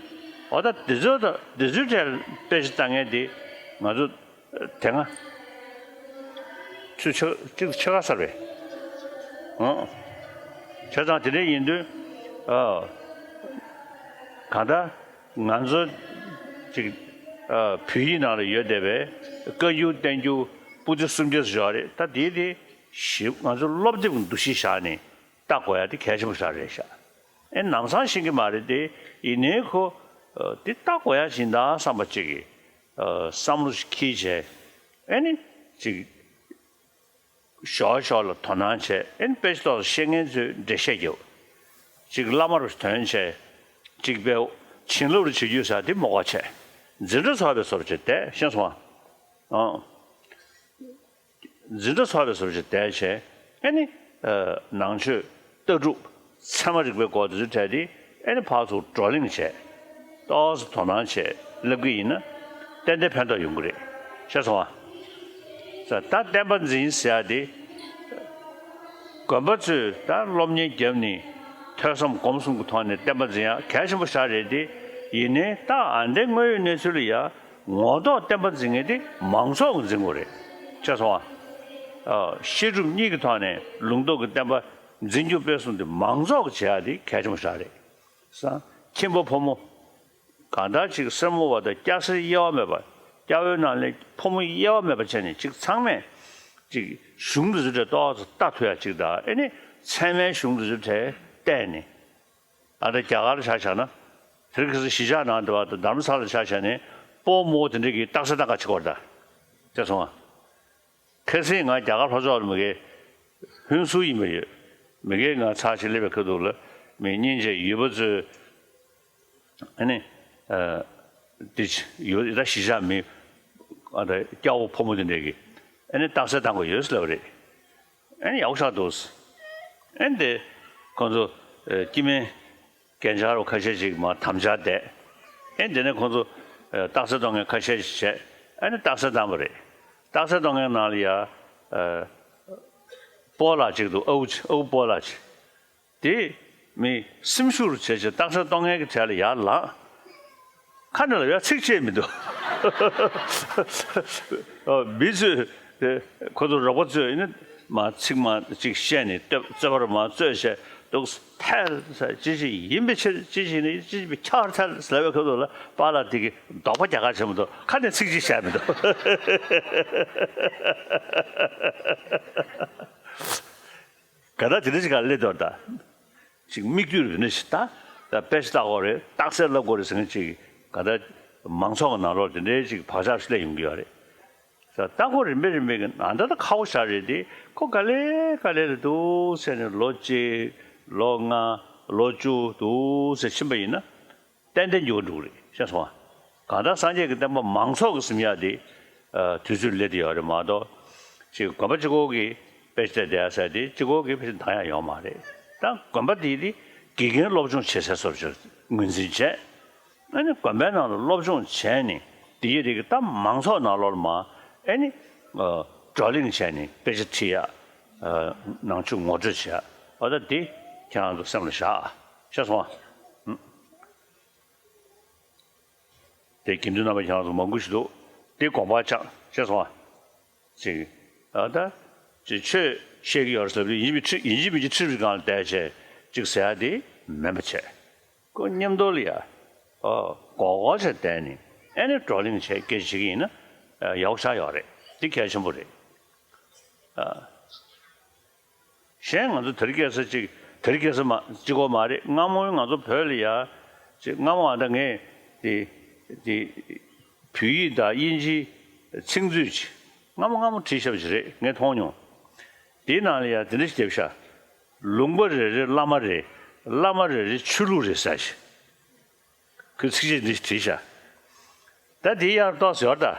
འོ་ད་དེ་ཚོ་ད་དེ་ཚོའི་གྲས་དཔེ་ཆ་ལྟ་མཁན་དེ་ང་ཚོ་དེ་སྔ་ཚུལ་ཆ་གཅིག་ཏུ་ཆ་ག་ས་རེད། ཨོ། བྱས་ཙང་དེ་འདྲ་ཡིན་དུས་ཨ་གང་ལྟར་ང་ཚོ་ཅིག་ཨ་བོད་ཡིག་ནང་ལ་ཡོད་བསྡད་པའི་བཀའ་འགྱུར་བསྟན་འགྱུར་པོ་ཏི་སུམ་བརྒྱ་ཙམ་ཡོད་རེད། ད་དེ་དེ་ཞིབ་ང་ཚོ་སློབ་དེབ་ཀྱི་འདུ་ཤེས་བཞག་ནས་ལྟ་དགོས་ཡ་དེ་གལ་ཆེན་པོ་ཞིག་རེད་ཤག་ཨེ་ནམ་སང་ཤེས་ཀྱི་མ་རེད་དེ། ཡིན་ནའི་ཁོ་ཨ་དེ་ལྟ་དགོས་ཡ་ཞིག་ཡིན་ད་བསམ་པ་ཅིག་གི་ཨ་བསམ་བློ་ཞིག་འཁྱེར་བྱས། ཨེ་ནི་ཅིག་ཞོག་ཞོག་ལ་དོ་སྣང་བྱས། ཨེ་ནི་དཔེ་ཆ་ཏོག་ཙམ་ཤེས་མཁན་ཚོས་འགྲེལ་བཤད་རྒྱབ། ཅིག་བླ་མ་རུ་དོན་བྱས། ཅིག་དཔེ་བྱིན་རླབས་རུ་བྱེད་རྒྱུ་ཟེར་དེ་མ་དགོས་བྱས། འཛིན་གྲྭ་ཚོགས་པའི་བཟོ་འདྲ་བྱས་བསྡད། ཤེས་སོང་ཨ། ཨང་། འཛིན་གྲྭ་ཚོགས་པའི་བཟོ་འདྲ་བྱས་བསྡད་བྱས། ཨེ་ནི་ཨ་ནང་ཆོས་ལྟ་གྲུབ་ཚད་མ་རིག་པའི་སྐོར་དེ་ཚོའི་གྲས་དེ་ཨེ་ནི་ཕར་ཚུར་བགྲོ་གླེང་བྱས། ཏོག་ཙམ་དོ་སྣང་བྱས་བསླབ་ཀྱི་ཡིན་ན་ཏན་ཏན་ཕན་ཐོགས་ཡོང་གི་རེད། ཤེས་སོང་ཨ། ས་ད་བསྟན་པ་འཛིན་ཟེར་ཡ་དེ། དགོན་པ་ཚོས་ད་སློབ་གཉེར་བརྒྱབ་ནས་ཐོས་བསམ་སྒོམ་གསུམ་གྱི་ཐོག་ནས་བསྟན་པ་འཛིན་ཡ་གལ་ཆེན་པོ་ཞིག་རེད་དེ། ཡིན་ནའི་ད་ཨ་འདྲའི་དངོས་ཡོད་གནས་ཚུལ་ལ་ཡ་ངོ་ཐོག་བསྟན་པ་འཛིན་མཁན་དེ་མང་ཚོགས་ཀྱིས་འཛིན་དགོས་རེད། ཤེས་སོང་ཨ། ཨ་བཤད་སྒྲུབ་གཉིས་ཀྱི་ཐོག་ནས་ལུང་རྟོགས་ཀྱི་བསྟན་པ་འཛིན་སྐྱོང་སྤེལ་གསུམ་དེ་མང་ཚོགས་ཀྱིས་བྱེད་ཡ་དེ་གལ་ཆེན་པོ་ཞིག་རེད། ས་ཁྱིམ་པ་ཕོ་མོ། གང་ལྟར་ཅིག་སེར་མོ་བ་དང་སྐྱ་སེར་དབྱེ་བ་མེད་པ། སྐྱ་བོའི་ནང་ལས་ཕོ་མོ་དབྱེ་བ་མེད་པ་བྱས་ནས་ཅིག་ཚང་མས་ཅིག་གཞུང་འདི་ཚོ་འདྲ་ཏོག་ཙམ་ལྟ་ཐུབ་ཡ་ཅིག་དང་། ཨེ་ནི་ཚད་མའི་གཞུང་འདི་ཚོ་འདྲ་བལྟས་ནས། ཨ་ད་རྒྱ་གར་ལ་ཆ་བཞག་ན། དེ་རིང་ཁ་སང་གཞིས་ཆགས་ནང་དུ་བ་དང་དྷ་རམ་ས་ལ་ཆ་བཞག་ནས་སྤོ་བོ་མོ་བོ་དེ་འདྲ་གི་རྟགས་གསལ་བཏང་ག་བྱེད་དགོས་རེད་ད། དེ་སོང་ང་། ཁ་སང་ང་རྒྱ་གར་ལྷོ་ཕྱོགས་ལ་མི་གའི་ཧུན་སུར་ཡིན་པ་ཡོད། མི་གའི་ང་ཚར་ཞིག་སླེབས་པའི་ཁ་ཐུག་ལ་མི་སྙིང་རྗེ་ཡོད་པ་ཚོས། ཨ་ནི་ཨ་དེ་ཡོད་ད་གཞིས་ཆགས་མི་ཨ་ད་སྐྱ་བོ་ཕོ་མོ་དེ་འདྲས་ཀྱི་ཨ་ནི་རྟགས་གསལ་བཏང་དགོས་ཡོད་ཟེར་ལབ་པ་རེད། ཨ་ནི་ཡག་པོ་ཆགས་འདུག་ཨ་ནི་དེ་ཁོང་ཚོ་ཨ་སྐྱེ་དམན་རྒན་ཆགས་རོ་ཁ་ཤས་ཅིག་མར་དམ་བཅའ་བསྡད། ཨེ་དེ་ནས་ཁོང་ཚོ་ཨ་རྟགས་གསལ་གཏོང་མཁན་ཁ་ཤས་ཤིག་བྱས། ཨ་ནི་རྟགས་གསལ་བཏང་པ་རེད། རྟགས་གསལ་གཏོང་མཁན་ནང་ལ་ཡ་ཨ་སྤོ་ལགས་གཅིག་འདུག་ཨ་ཁུ་ཨ་ཁུ་སྤོ་ལགས་གཅིག་དེ་མི་སེམས་ཤུགས་རུ་བྱས་བྱས་རྟགས་གསལ་གཏོང་མཁན་གྱི་གྲས་ལ་ཡར་ལངས། ཁ་ནས་ལབ་ཡ་ཚིག་གཅིག་མི་འདུག་ཨ་མི་ཚོས་དེ་ཁོ་ཚོ་རོགས་པ་ཚོས་ཨེ་ནི་མར་ཚིག་མར་གཅིག་བཤད་ནས་རྩོད་པ་རུ་མར་རྩོད་བྱས་འདུག་ཐལ་ཟེར། ཅི་ཞིག་ཡིན་པའི་ཕྱིར་ཅི་ཞིག་ནི་ཅི་ཞིག་པའི་ཁྱར་ཐལ་ཟེར་བའི་ཁ་ཐུག་ལ་པཱ་ལགས་དེ་གི་དོགས་པ་རྒྱག་ག་བྱེད་མི་འདུག་ཁ་ནས་ཚིག་གཅིག་བཤད་མི་འདུག་ག་ད་དེ་འདྲ་ཞིག་ག་སླེབས་འདུག་ད་ཅིག་མིག་ལྟོས་རེ་ནས་ཞིག་ད་ད་དཔེ་ཆ་ལྟ་དགོས་རེད། རྟགས་གསལ་བསླབ་དགོས་རེད་ཟེར་མཁན་ཅིག་ག་ད་མང་ཚོགས་ཀྱི་ནང་ལོགས་དེ་འདྲའི་ཅིག་བག་ཆགས་སླེབས་ཡོང་གི་ཡོད་རེད། ད་ཁོ་རིམ་པས་རིམ་པས་ཀྱི་ནང་ད་ལྟ་ཁག་པོ་ཞེ་དྲག་རེད་དེ། ཁོ་ག་ལེ་ག་ལེ་ལ་འདུག་ཟེར་ནས་ལོ་གཅིག་ལོ་ལྔ་ལོ་བཅུ་འདུག་ཟེར་ཕྱིན་པ་ཡིན་ན། ཏན་ཏན་འགྱུར་བ་འགྲོ་གི་རེད། ཤེས་སོང་ང་། གང་ལྟར་སངས་རྒྱས་ཀྱི་བསྟན་པ་མང་ཚོགས་ཀྱི་ཟིན་ཡག་དེ་ཨ་དུས་ཚོད་སླེབས་བསྡད་ཡོད་རེད་མ་གཏོགས། ཅིག་དགོན་པ་གཅིག་པོ་གིས་དཔེ་ཆ་བལྟས་བསྡད་ཡག་ཟེར་དེ་གཅིག་པོ་གིས་དཔེ་ཆ་འདང་ཡག་ཡོད་མ་རེད། ད་དགོན་པ་དེ་དེ་དགེ་རྒན་སློབ་སྦྱོང་བྱེད་སའི་བཟོ་འདྲ་ངོས་འཛིན་བྱས། ཨ་ནི་དགོན་པའི་ནང་ལ་སློབ་སྦྱོང་བྱས་ནས་དེ་ཡི་རིགས་ཀྱི་ད་མང་ཚོགས་ནང་ལོགས་ལ་མར་ཨ་ནི་ཨ་བགྲོ་གླེང་བྱས་ནས་དཔེ་ཆ་ཁྲིད་ཡག་ཨ་ནང་ཆོས་ངོ་སྤྲོད་བྱེད་ཡག་འོ་ད་དེ་ཁྱེད་རང་ཚོ་སེམས་ལ་བཞག། ཤེས་སོང་ང་། དེ་དགེ་འདུན་རྣམ་པ་ཁྱེད་རང་ཚོ་མང་པོ་ཞིག་འདུག་དེ་དགོངས་པ་འཆང་། ཤེས་སོང་ང་། ཅིག་ཨ་ད་ཅིག་ཆོས་བཤད་ཀྱི་ཡོད་རེད་ཟེར་བ་ཡིན་གཅིག་མིན་གཅིག་ཁྲིད་ཁྲིད་པའི་སྒང་ལ་བསྡད་བྱས་ཅིག་ཟེར་ཡ་དེ་མིན་པ་བྱས། ཁོ་མཉམ་དུ་ལ་ཡ་ཨོ་གོ་གོ་བྱས་བསྡད་ནས་ཨ་ནི་བགྲོ་གླེང་བྱས་སྐད་ཆ་བྱེད་ཀྱི་ཡིན་ན་ཡག་པོ་ཆགས་ཡོད་རེད། དེ་གལ་ཆེན་པོ་རེད། ཨ། གཞན་ང་ཚོ་དེ་རིང་ཁ་སང་ཅིག་དེ་རིང་ཁ་སང་མ་གཅིག་པོ་མ་རེད། སྔ་མོའི་ང་ཚོ་བོད་ལ་ཡ་ཅིག་སྔ་མོ་ཨ་ད་ངས་དེ་དེ་བོད་ཡིག་དང་དབྱིན་ཇིའི་ཚིག་མཛོད་ཅིག་སྔ་མོ་སྔ་མོ་བྲིས་བཞག་པ་ཅིག་རེད། ངས་མཐོང་མྱོང་། དེའི་ནང་ལ་ཡ་དེ་འདྲ་ཞིག་བསྡད་ཤག་ལུང་པ་རེ་རེ་བླ་མ་རེད། བླ་མ་རེ་རེ་ཆོས་ལུགས་རེད་ཟེར་ཞིག་ཁོས་ཚིགས་བཅད་འདི་བྲིས་ཤག་ད་དེ་ཡར་ཏོག་ཙམ་ཡོད་ད།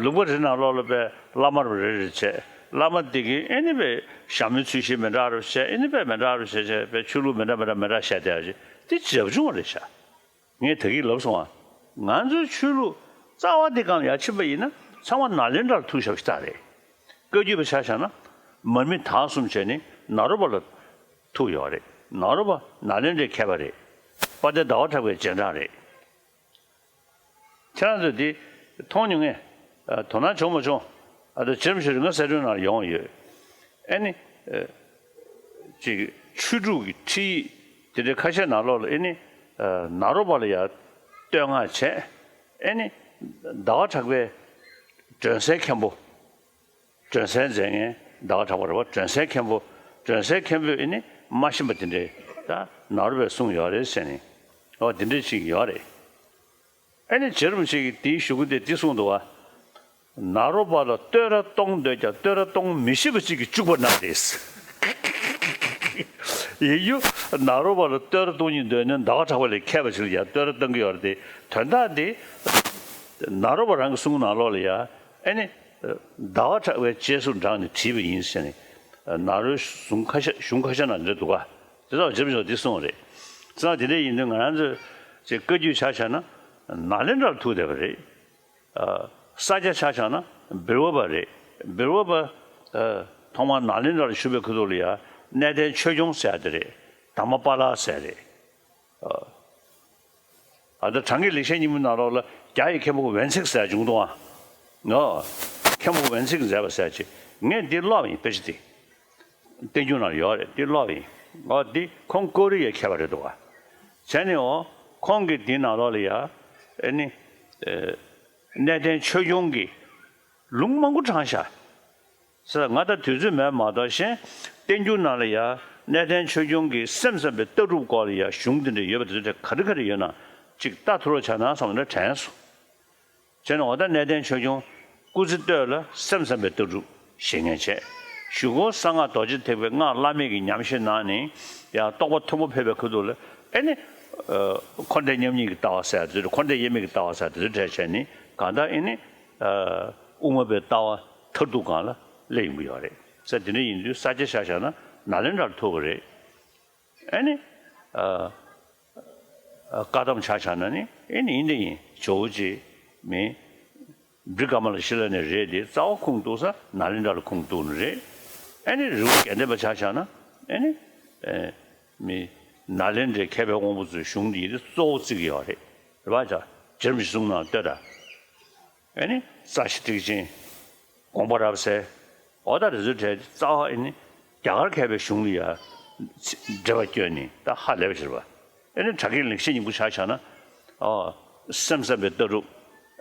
ལུང་པ་རེ་ནང་ལོགས་ལ་པའི་བླ་མ་རེ་རེ་བྱས། བླ་མ་དེ་གིས་ཨེ་ནི་པའི་ཞྭ་མོའི་ཚུལ་བཞིན་མི་འདྲ་རུ་བྱས། ཨེ་ནི་པའི་མི་འདྲ་རུ་བྱས་བྱས་པའི་ཆོས་ལུགས་མི་འདྲ་མི་འདྲ་མི་འདྲ་བཤད་བསྡད་ཡག་ཅིག་དེ་རབ་བྱུང་བ་རེད་ཤག་ངས་ད་གིན་ལབ་སོང་ང་། ང་ཚོའི་ཆོས་ལུགས་རྩ་བ་དེ་སྒང་ལ་ཡར་ཕྱིན་པ་ཡིན་ན་ཚང་མ་ནཱ་ལེནྡྲ་ལ་ཐུག་བཞག་པ་ཞིག་རེད། བཀའ་བརྒྱུད་པ་ཆ་བཞག་ན་མར་མི་དྭགས་གསུམ་བྱས་ནས་ནཱ་རོ་པ་ལ་ཐུག་ཡོད་རེད། ནཱ་རོ་པ་ནཱ་ལེནྡྲའི་མཁས་པ་རེད། དཔལ་ལྡན་ཟླ་བ་གྲགས་པའི་རྗེས་འབྲང་རེད། ཁྱེད་རང་ཚོས་འདི་མཐོང་མྱོང་ངས། ཨ། དོ་སྣང་བྱུང་མ་བྱུང་། ཨ། ད་རྗེ་རིན་པོ་ཆེ་རི་ང་གསལ་སྒྲོན་ནང་ལ་ཡོང་ཡོད། ཨེ་ནི། ཨ། ཅིག་ཆོས་དྲུག་གི་ཁྲིད་ཡིག་དེ་འདྲའི་ཁ་ཤས་ནང་ལོགས་ལ་ཨེ་ནི། ཨ། ནཱ་རོ་པ་ལ་ཡ་བསྟོད་བསྔགས་བྱས། ཨེ་ནི། ཟླ་བ་གྲགས་པའི་སྒྲོན་གསལ་མཁན་པོ། སྒྲོན་གསལ་མཛད་མཁན་ཟླ་བ་གྲགས་པ་རེད་པ། སྒྲོན་གསལ་མཁན་པོ། སྒྲོན་གསལ་མཁན་པོས་ཨེ་ནི་མ་ཤེས་པ་དེ་འདྲའི་ད་ནཱ་རོ་པས་གསུངས་ཡོད་རེད་ཟེར་ནས། ཨོ་དེ་འདྲའི་ཅིག་ཡོད་རེད། ཨེ་ནི་རྗེ་རིན་པོ་ཆེ་གིས་དེའི་གཞུག་གུ་དེ་འདི་གསུངས་འདུག་བ། ནཱ་རོ་པ་ལ་བསྟོད་ར་གཏོང་འདོད་ཀྱང་བསྟོད་ར་གཏོང་མི་ཤེས་པ་ཅིག་གིས་སྐྱུག་པ་ན་རེད། ཡིན་རྒྱུ་ནཱ་རོ་པ་ལ་བསྟོད་ར་གཏོང་སྙིང་འདོད་ན་ཟླ་བ་གྲགས་པ་ལས་མཁས་པ་ཞིག་ལ་ཡང་བསྟོད་ར་གཏོང་གི་ཡོད་རེད་དེ། དོན་དག་དེ་ནཱ་རོ་པ་རང་གི་གསུང་ནང་ལོགས་ལ་ཡ། ཨེ་ནི། ཟླ་བ་གྲགས་པའི་རྗེས་སུ་འབྲངས་ནས་བྲིས་པ་ཡིན་ཟེར་ནས། ནཱ་རོའི་གཞུང་ཁ་ཤས་གཞུང་ཁ་ཤས་ནང་འདྲ་འདུག་ག་དེ་དག་རྗེ་རིན་པོ་ཆེས་འདི་གསུངས་པ་རེད། ཙང་དེ་འདྲ་ཡིན་དུས་ང་རང་ཚོས་ཅིག་བཀའ་བརྒྱུད་ཆ་བཞག་ན་ནཱ་ལེནྡྲར་ཐུག་བསྡད་པ་རེད། ཨ། ས་སྐྱ་ཆ་བཞག་ན་བིར་ཝ་པ་རེད། བིར་ཝ་པ། ཨ། ཐོག་མར་ནཱ་ལེནྡྲར་བཞུགས་པའི་ཁ་ཐུག་ལ་ཡ་གནས་བརྟན་ཆོས་སྐྱོང་ཟེར་ཡ་དེ་རེད། དྷརྨ་པཱ་ལ་ཟེར་ཡ་རེད། ཨ། ཨ། ད་གྲངས་ཀྱི་ལེགས་བཤད་སྙིང་པོའི་ནང་ལོགས་ལ་རྒྱ་ཡི་མཁན་པོ་ཝན་ཚིག་ཟེར་བྱུང་འདུག་ཨ། ཨོ། མཁན་པོ་ཝན་ཚིག་མཛད་པ་ཟེར་ཅིག་ངས་འདི་ཀློག་པ་ཡིན། དཔེ་ཆ་འདི། བསྟན་འགྱུར་ནང་ཡོད་རེད། འདི་ཀློག་པ་ཡིན། ཨོ་འདི་ཁོང་ཀོ་རི་ཡའི་མཁས་པ་རེད་འདུག་ཨ། བྱས་ནས་ཨོ་ཁོང་གིས་འདི་ནང་ལོགས་ལ་ཡ། ཨེ་ནི། ཨེ། གནས་བརྟན་ཆོས་སྐྱོང་གི་ལུང་མང་པོ་དྲངས་ཤག་ཟེར། ང་ད་དུས་ཚོད་མེད་མ་གཏོགས་གཞན་བསྟན་འགྱུར་ནང་ལ་ཡ་གནས་བརྟན་ཆོས་སྐྱོང་གིས་སེམས་ཙམ་པའི་ལྟ་གྲུབ་སྐོར་ལ་ཡ་གཞུང་འདི་འདྲ་ཡོད་པ་དེ་ཚོ་ག་རེ་ག་རེ་ཡོད་ན་ཅིག་ལྟ་ཐུབ་རོགས་བྱས་ན་བསམ་ནས་དྲན་སོང་། བྱས་ནས་འོ་ད་གནས་བརྟན་ཆོས་སྐྱོང་སྐུ་ཚེ་སྟོད་ལ་སེམས་ཙམ་པའི་ལྟ་གྲུབ་བཞེས་མཁན་བྱས། གཞུག་གུ་གསང་སྔགས་རྡོ་རྗེ་ཐེག་པའི་སྔགས་བླ་མེད་ཀྱི་ཉམས་བཞེས་གནང་ནས་ཡང་རྟོགས་པ་མཐོན་པོ་ཕེབས་པའི་ཁ་ཐུག་ལ་ཨེ་ནི། ཨ། འཁོར་འདས་མཉམ་ཉིད་ཀྱི་ལྟ་བ་ཟེར་ཡ་དེ་ཚོ། འཁོར་འདས་དབྱེར་མེད་ཀྱི་ལྟ་བ་ཟེར་ཡ་དེ་ཚོ་གྲས་བྱས་ནས་གང་ལྟར་ཨེ་ནི། ཨ། དབུ་མ་པའི་ལྟ་བ་མཐར་ཐུག་སྒང་ལ་སླེབས་ཡོང་གི་ཡོད་རེད་ཟེར། དེ་འདྲ་ཡིན་དུས་ས་སྐྱ་ཆ་བཞག་ན་ནཱ་ལེནྡྲར་ཐུག་པ་རེད། ཨེ་ནི། ཨ། ཨ། བཀའ་གདམས་ཆ་བཞག་ན་ནི་ཨེ་ནི་ཡིན་དེ་ཡིན། ཇོ་བོ་རྗེ་མི་བྲི་ག་མ་ལ་ཤི་ལ་ནས་རེད་དེ། རྩ་བ་ཁུངས་གཏུགས་ས་ནཱ་ལེནྡྲ་ལ་ཁུངས་གཏུགས་ནི་རེད། ཨེ་ནི་རི་བོ་དགེ་ལྡན་པ་ཆ་བཞག་ན་ཨེ་ནི། ཨེ། མི་ནཱ་ལེནྡྲའི་མཁས་པའི་དབང་པོ་ཚོའི་གཞུང་འདི་ཡིན་དེ་གཙོ་བོ་བརྩི་གི་ཡོད་རེད། རེད་པ། ཇ་རྗེ་རིན་པོ་ཆེ་གསུང་ནང་ལྟོས་དང་། ཨེ་ནི་རྩ་ཤེ་ཊཱིཀ་ཆེན། དགོངས་པ་རབ་གསལ། འོ་ད་དེ་ཚོའི་གྲས་རྩ་བ་ཨེ་ནི་རྒྱ་གར་མཁས་པའི་གཞུང་ལ་ཡ་འགྲེལ་པ་བསྐྱོན་ནས་ད་ཧ་ལས་པ་ཞིག་རེད་པ། ཨེ་ནི་གྲགས་ཀྱི་ལེགས་བཤད་སྙིང་པོ་ཆ་བཞག་ན། ཨོ། སེམས་ཙམ་པའི་ལྟ་གྲུབ།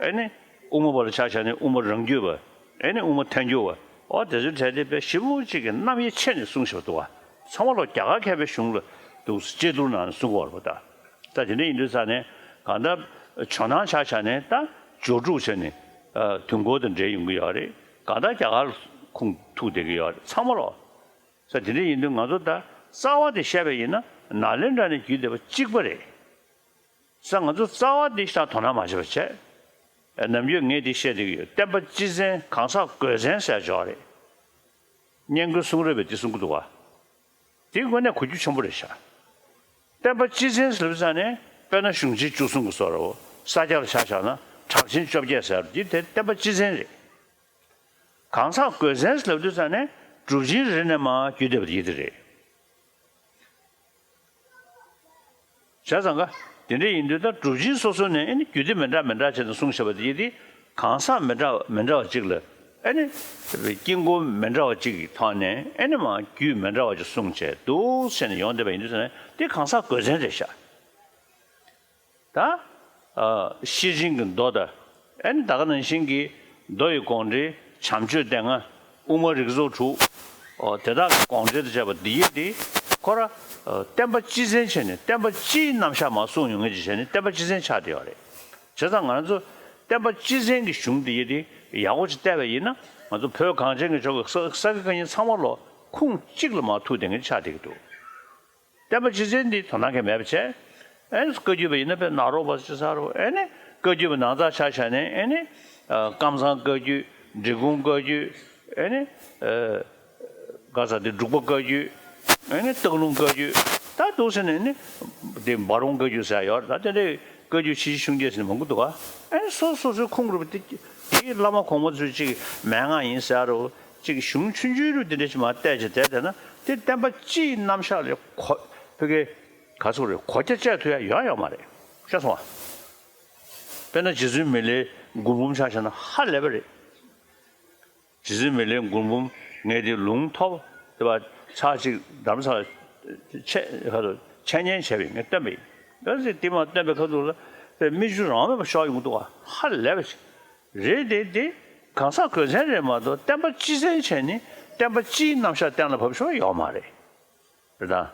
ཨེ་ནི་དབུ་མ་པ་ལ་ཆ་བཞག་ནས་དབུ་མ་རང་རྒྱུད་པ། ཨེ་ནི་དབུ་མ་ཐལ་འགྱུར་བ། འོ་དེ་ཚོའི་གྲས་དེ་དཔེ་ཞིབ་པོ་གཅིག་གི་རྣམ་དབྱེ་ཕྱེ་ནས་གསུངས་བཞག་པ་འདུག་པ། ཚང་མ་ལོ་རྒྱ་གར་མཁས་པའི་གཞུང་ལ་འདུག་དཔྱད་བསྡུར་གནང་ནས་གསུངས་པ་རེད་པ། ད་ད་དེ་འདྲ་ཡིན་དུས་ཙང་ནས་གང་ལྟར་ཇོ་ནང་ཆ་བཞག་ནས་ད་ཇོ་དྲུག་བྱས་ནས། དུས་འཁོར་དང་འབྲེལ་ཡོང་གི་ཡོད་རེད། གང་ལྟར་རྒྱ་གར་ཁུངས་ཐུག་བསྡད་ཀྱི་ཡོད་རེད། ཚང་མ་ལོ། ས་དེ་འདྲ་ཡིན་དུས་ང་ཚོ་ད་རྩ་བ་དེ་བཤད་པ་ཡིན་ན་ནཱ་ལེནྡྲ་ནས་བརྒྱུད་བསྡད་པ་གཅིག་པ་རེད། ས་ང་ཚོ་རྩ་བ་འདི་ཤ་དོ་སྣང་མ་བྱེད་པ་བྱས། ནམ་རྒྱུན་ངས་འདི་བཤད་བསྡད་ཀྱི་ཡོད། བསྟན་པ་སྤྱི་མཚན་གང་ཟག་དགོས་མཚན་ཟེར་ཡག་ཅིག་ཡོད་རེད། སྙན་བརྒྱུད་གསུང་རབ་པས་འདི་གསུང་གི་འདུག་བ། འདི་དངོས་གནས་གོ་རྒྱུ་ཆེན་པོ་རེད་ཤག་བསྟན་པ་སྤྱི་མཚན་ཟེར་བའི་ས་ནས་དཔེར་ན་གཞུང་ཆེན་བཅུ་གསུམ་གྱི་བཟོ་འདྲ་བོ་ས་སྐྱ་ལ་ཆ་བཞག་ན་གྲགས་ཆེན་བཅོ་བརྒྱད་ཟེར་བ་འདི་དེ་བསྟན་པ་སྤྱི་མཚན་རེད། གང་ཟག་དགོས་མཚན་ཟེར་ལབ་དུས་ས་ནས་གྲུབ་ཆེན་རེ་ནས་མར་བརྒྱུད་བསྡད་པ་དེ་ཡིན་དེ་རེད། བྱས་ཙང་ཀ། དེ་འདྲ་ཡིན་དུས་ད་གྲུབ་ཆེན་སོ་སོ་ནས་ཨ་ནི་རྒྱུད་སྡེ་མི་འདྲ་མི་འདྲ་བྱས་ནས་གསུངས་བཞག་པ་དེ་ཡིན་ཏེ། གང་ཟག་མི་འདྲ་མི་འདྲ་བ་གཅིག་ལ་ཨ་ནི། དཀྱིལ་འཁོར་མི་འདྲ་བ་གཅིག་གི་ཐོག་ནས་ཨ་ནི་མར་རྒྱུད་མི་འདྲ་བ་ཅིག་གསུངས་བྱས་འདུག་ཟེར་ནས་ཡོང་བསྡད་པ་ཡིན་དུས་ས་ནས་དེ་གང་ཟག་དགོས་མཚན་རེད་ཤག་ད། ཨ། ཤེར་ཕྱིན་གྱི་མདོ་དང་། ཨ་ནི་ད་ག་ནང་བཞིན་གྱི་མདོ་ཡི་དགོངས་འགྲེལ་བྱམས་ཆོས་སྡེ་ལྔ། དབུ་མ་རིགས་ཚོགས་དྲུག་ཨོ་དེ་དག་གི་དགོངས་འགྲེལ་དུ་བྱས་པ་འདི་ཡིན་ཏེ། ཁོ་ར། ཨ། བསྟན་པ་སྤྱི་མཚན་བྱས་ནས་བསྟན་པ་སྤྱིའི་རྣམ་གཞག་མར་གསུངས་ཡོང་མཁན་ཅིག་བྱས་ནས་བསྟན་པ་སྤྱི་མཚན་ཆགས་བསྡད་ཡོད་རེད། བྱས་ཙང་ང་རང་ཚོ་བསྟན་པ་སྤྱི་མཚན་གྱི་གཞུང་འདི་ཡིན་ཏེ་ཡག་པོ་ཅིག་བལྟས་པ་ཡིན་ན་ང་ཚོ་བོད་གངས་ཅན་གྱི་ཕྱོགས་ཀྱི་ས་ས་དགེ་བཀའ་རྙིང་ཚང་མ་ལོ་ཁུངས་གཅིག་ལ་མར་ཐུག་བསྡད་མཁན་ཆགས་བསྡད་ཀྱི་འདུག་བསྟན་པ་སྤྱི་མཚན་འདི་དོ་སྣང་གང་མེད་པ་བྱས། ཨེ་ནི་བཀའ་བརྒྱུད་པ་ཡིན་ན་དཔེ་ནཱ་རོ་པ་ཅི་ས་རོ། ཨེ་ནི་བཀའ་བརྒྱུད་པ་ནང་ལྟར་ཆ་བཞག་ནས་ཨེ་ནི། ཨ། ཀམ་ཚང་བཀའ་བརྒྱུད། འབྲི་གུང་བཀའ་བརྒྱུད། ཨེ་ནི། ཨ། ག་ས་དེ་འབྲུག་པ་བཀའ་བརྒྱུད། ཨེ་ནི་སྟག་ལུང་བཀའ་བརྒྱུད། ད་འདུག་ཟེར་ནས་ནི། དེ་འབའ་རོང་བཀའ་བརྒྱུད་ཟེར་ཡོད་རེད། ད་དེ་འདྲའི་བཀའ་བརྒྱུད་ཆེ་ཆུང་བརྒྱད་ཟེར་ནས་མང་པོ་འདུག་ག་ཨེ་ནི་སོ་སོ་སོའི་ཁུངས་རུས་པ་དེ་དེའི་བླ་མ་གོང་མ་ཚོས་ཅིག་མན་ངག་ཡིན་ཟེར་རོ། ཅིག་གཞུང་ཆུང་ཆུང་རུ་དེ་འདྲ་ཞིག་མར་བལྟས་ཅིག་བསྡད་བསྡད་ན་དེ་བསྟན་པ་སྤྱིའི་རྣམ་གཞག་ལས་གོ་ཕ་གི་ག་ཚོད་རེད། གོ་རྒྱ་བཅད་ཐུབ་ཡ་ཡོང་ཡོད་མ་རེད། ཤེས་སོང་ཨ། དཔེར་ན་རྗེ་བཙུན་མི་ལའི་མགུར་འབུམ་ཆ་བཞག་ན་ཧ་ལས་པ་རེད། རྗེ་བཙུན་མི་ལའི་མགུར་འབུམ་ངས་དེ་ལུང་ཐོབ་དེ་བ་ཚར་གཅིག་རྡ་རམ་ས་ལ་འཆད་ཧ་ལོ་འཆད་ཉན་བྱས་པ་ཡིན། ངས་བཏོན་པ་ཡིན། ད་ཅིག་དེ་མ་བཏོན་པའི་ཁ་ཐུག་ལ་དཔེ་མིག་ཆུ་རང་མེད་པ་ཤོར་ཡོང་གི་འདུག་བ། ཧ་ལས་པ་ཞིག་རེད། དེ་དེ་གང་ཟག་དགོས་མཚན་རེད་མ་གཏོགས་བསྟན་པ་སྤྱི་མཚན་བྱས་ནས་བསྟན་པ་སྤྱིའི་རྣམ་གཞག་གཏན་ལ་ཕབ་ཤོར་ཡོད་མ་རེད། རེད་ད།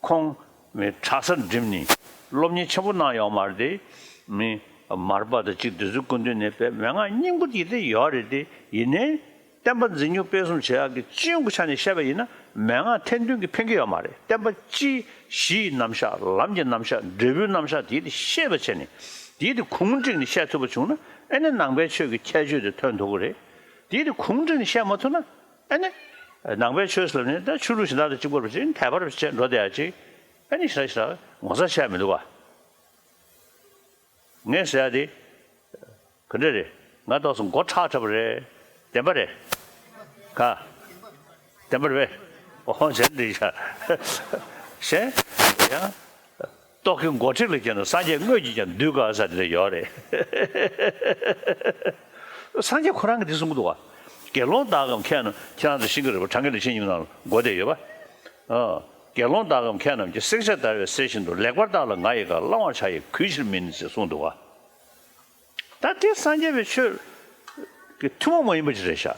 ཁོང་མི་གྲྭ་སར་འགྲིམས་ནས་སློབ་གཉེར་ཆེན་པོ་གནང་ཡོད་མ་རེད་དེ། མི་མར་པ་དང་གཅིག་དེ་ཚོའི་སྐུ་མདུན་ནས་དཔེ་མན་ངག་སྙིང་པོ་དེ་དེ་ཡོད་རེད་དེ། ཡིན་ནའི་བསྟན་པ་འཛིན་སྐྱོང་སྤེལ་གསུམ་བྱེད་ཡག་གི་སྤྱི་ཡོངས་ཀྱི་ཆ་ནས་བཤད་པ་ཡིན་ན་མན་ངག་ཐེར་འདོན་གྱིས་ཕན་གྱི་ཡོད་མ་རེད། བསྟན་པ་སྤྱིའི་གཞི་ཡི་རྣམ་གཞག་ལམ་གྱི་རྣམ་གཞག་འབྲས་བུའི་རྣམ་གཞག་དེ་དེ་ཤེས་པ་བྱས་ནས་དེ་དེ་གུང་བསྒྲིགས་ནས་བཤད་ཐུབ་པ་བྱུང་ན་ཨ་ནི་ནང་པའི་ཆོས་ཀྱི་ཁྱད་ཆོས་དེ་ཐོན་ཐུབ་ཀྱི་རེད། དེ་དེ་གུང་བསྒྲིགས་ནས་བཤད་མ་ཐུབ་ན། ཨ་ནི། ནང་པའི་ཆོས་ཟེར་ནས་ད་ཆོས་ལུགས་གཞན་དག་དང་གཅིག་པ་རེད་པ་ཅིག་དད་པ་རེད་པ་ཅིག་འགྲོ་བསྡད་ཡ་ཅིག་ཨ་ནི་ཞེ་དྲག་ཞེ་དྲག་ངོ་ཚ་བྱས་མི་འདུག་བ། ངས་ཟེར་ཡ་དེ། ག་འདྲ་རེད། ང་ཏོག་ཙམ་མགོ་ཁྲག་ཁྲག་པ་རེད། བདེན་པ་རེད། ག་བདེན་པ་རེད་པས། འོ་གཞན་འདྲི་ཤག་གཞན། ཡང་། རྟོག་གེ་མགོ་ཁྲིག་ལ་སྐྱེས་ན་སངས་རྒྱས་དངོས་ཀྱིས་ཀྱང་འདུལ་དཀའ་ཟེར་དེ་འདྲ་ཡོད་རེད། སངས་རྒྱས་ཁོ་རང་གིས་དེ་གསུང་གི་འདུག་བ། དགེ་སློང་དག་གམ་མཁས་རྣམས། ཁྱེད་རང་ཚོ་ཤེས་ཀྱི་རེད་པ། གྲངས་ཀྱི་ལེགས་བཤད་སྙིང་པོའི་ནང་ལ་འགོ་བསྡད་ཡོད་པ། ཨ། དགེ་སློང་དག་གམ་མཁས་རྣམས་ཀྱིས། བསྲེག་བཅད་བརྡར་བའི་གསེར་བཞིན་དུ། ལེགས་པར་བརྟགས་ལ་ང་ཡི་བཀའ། བླང་བར་བྱ་ཡི་གུས་ཕྱིར་མིན། ཞེས་གསུངས་འདུག་བ། ད་དེ་སངས་རྒྱས་པའི་ཆོས་ཀྱི་ཐུན་མོང་མ་ཡིན་པ་ཅིག་རེད་ཤག་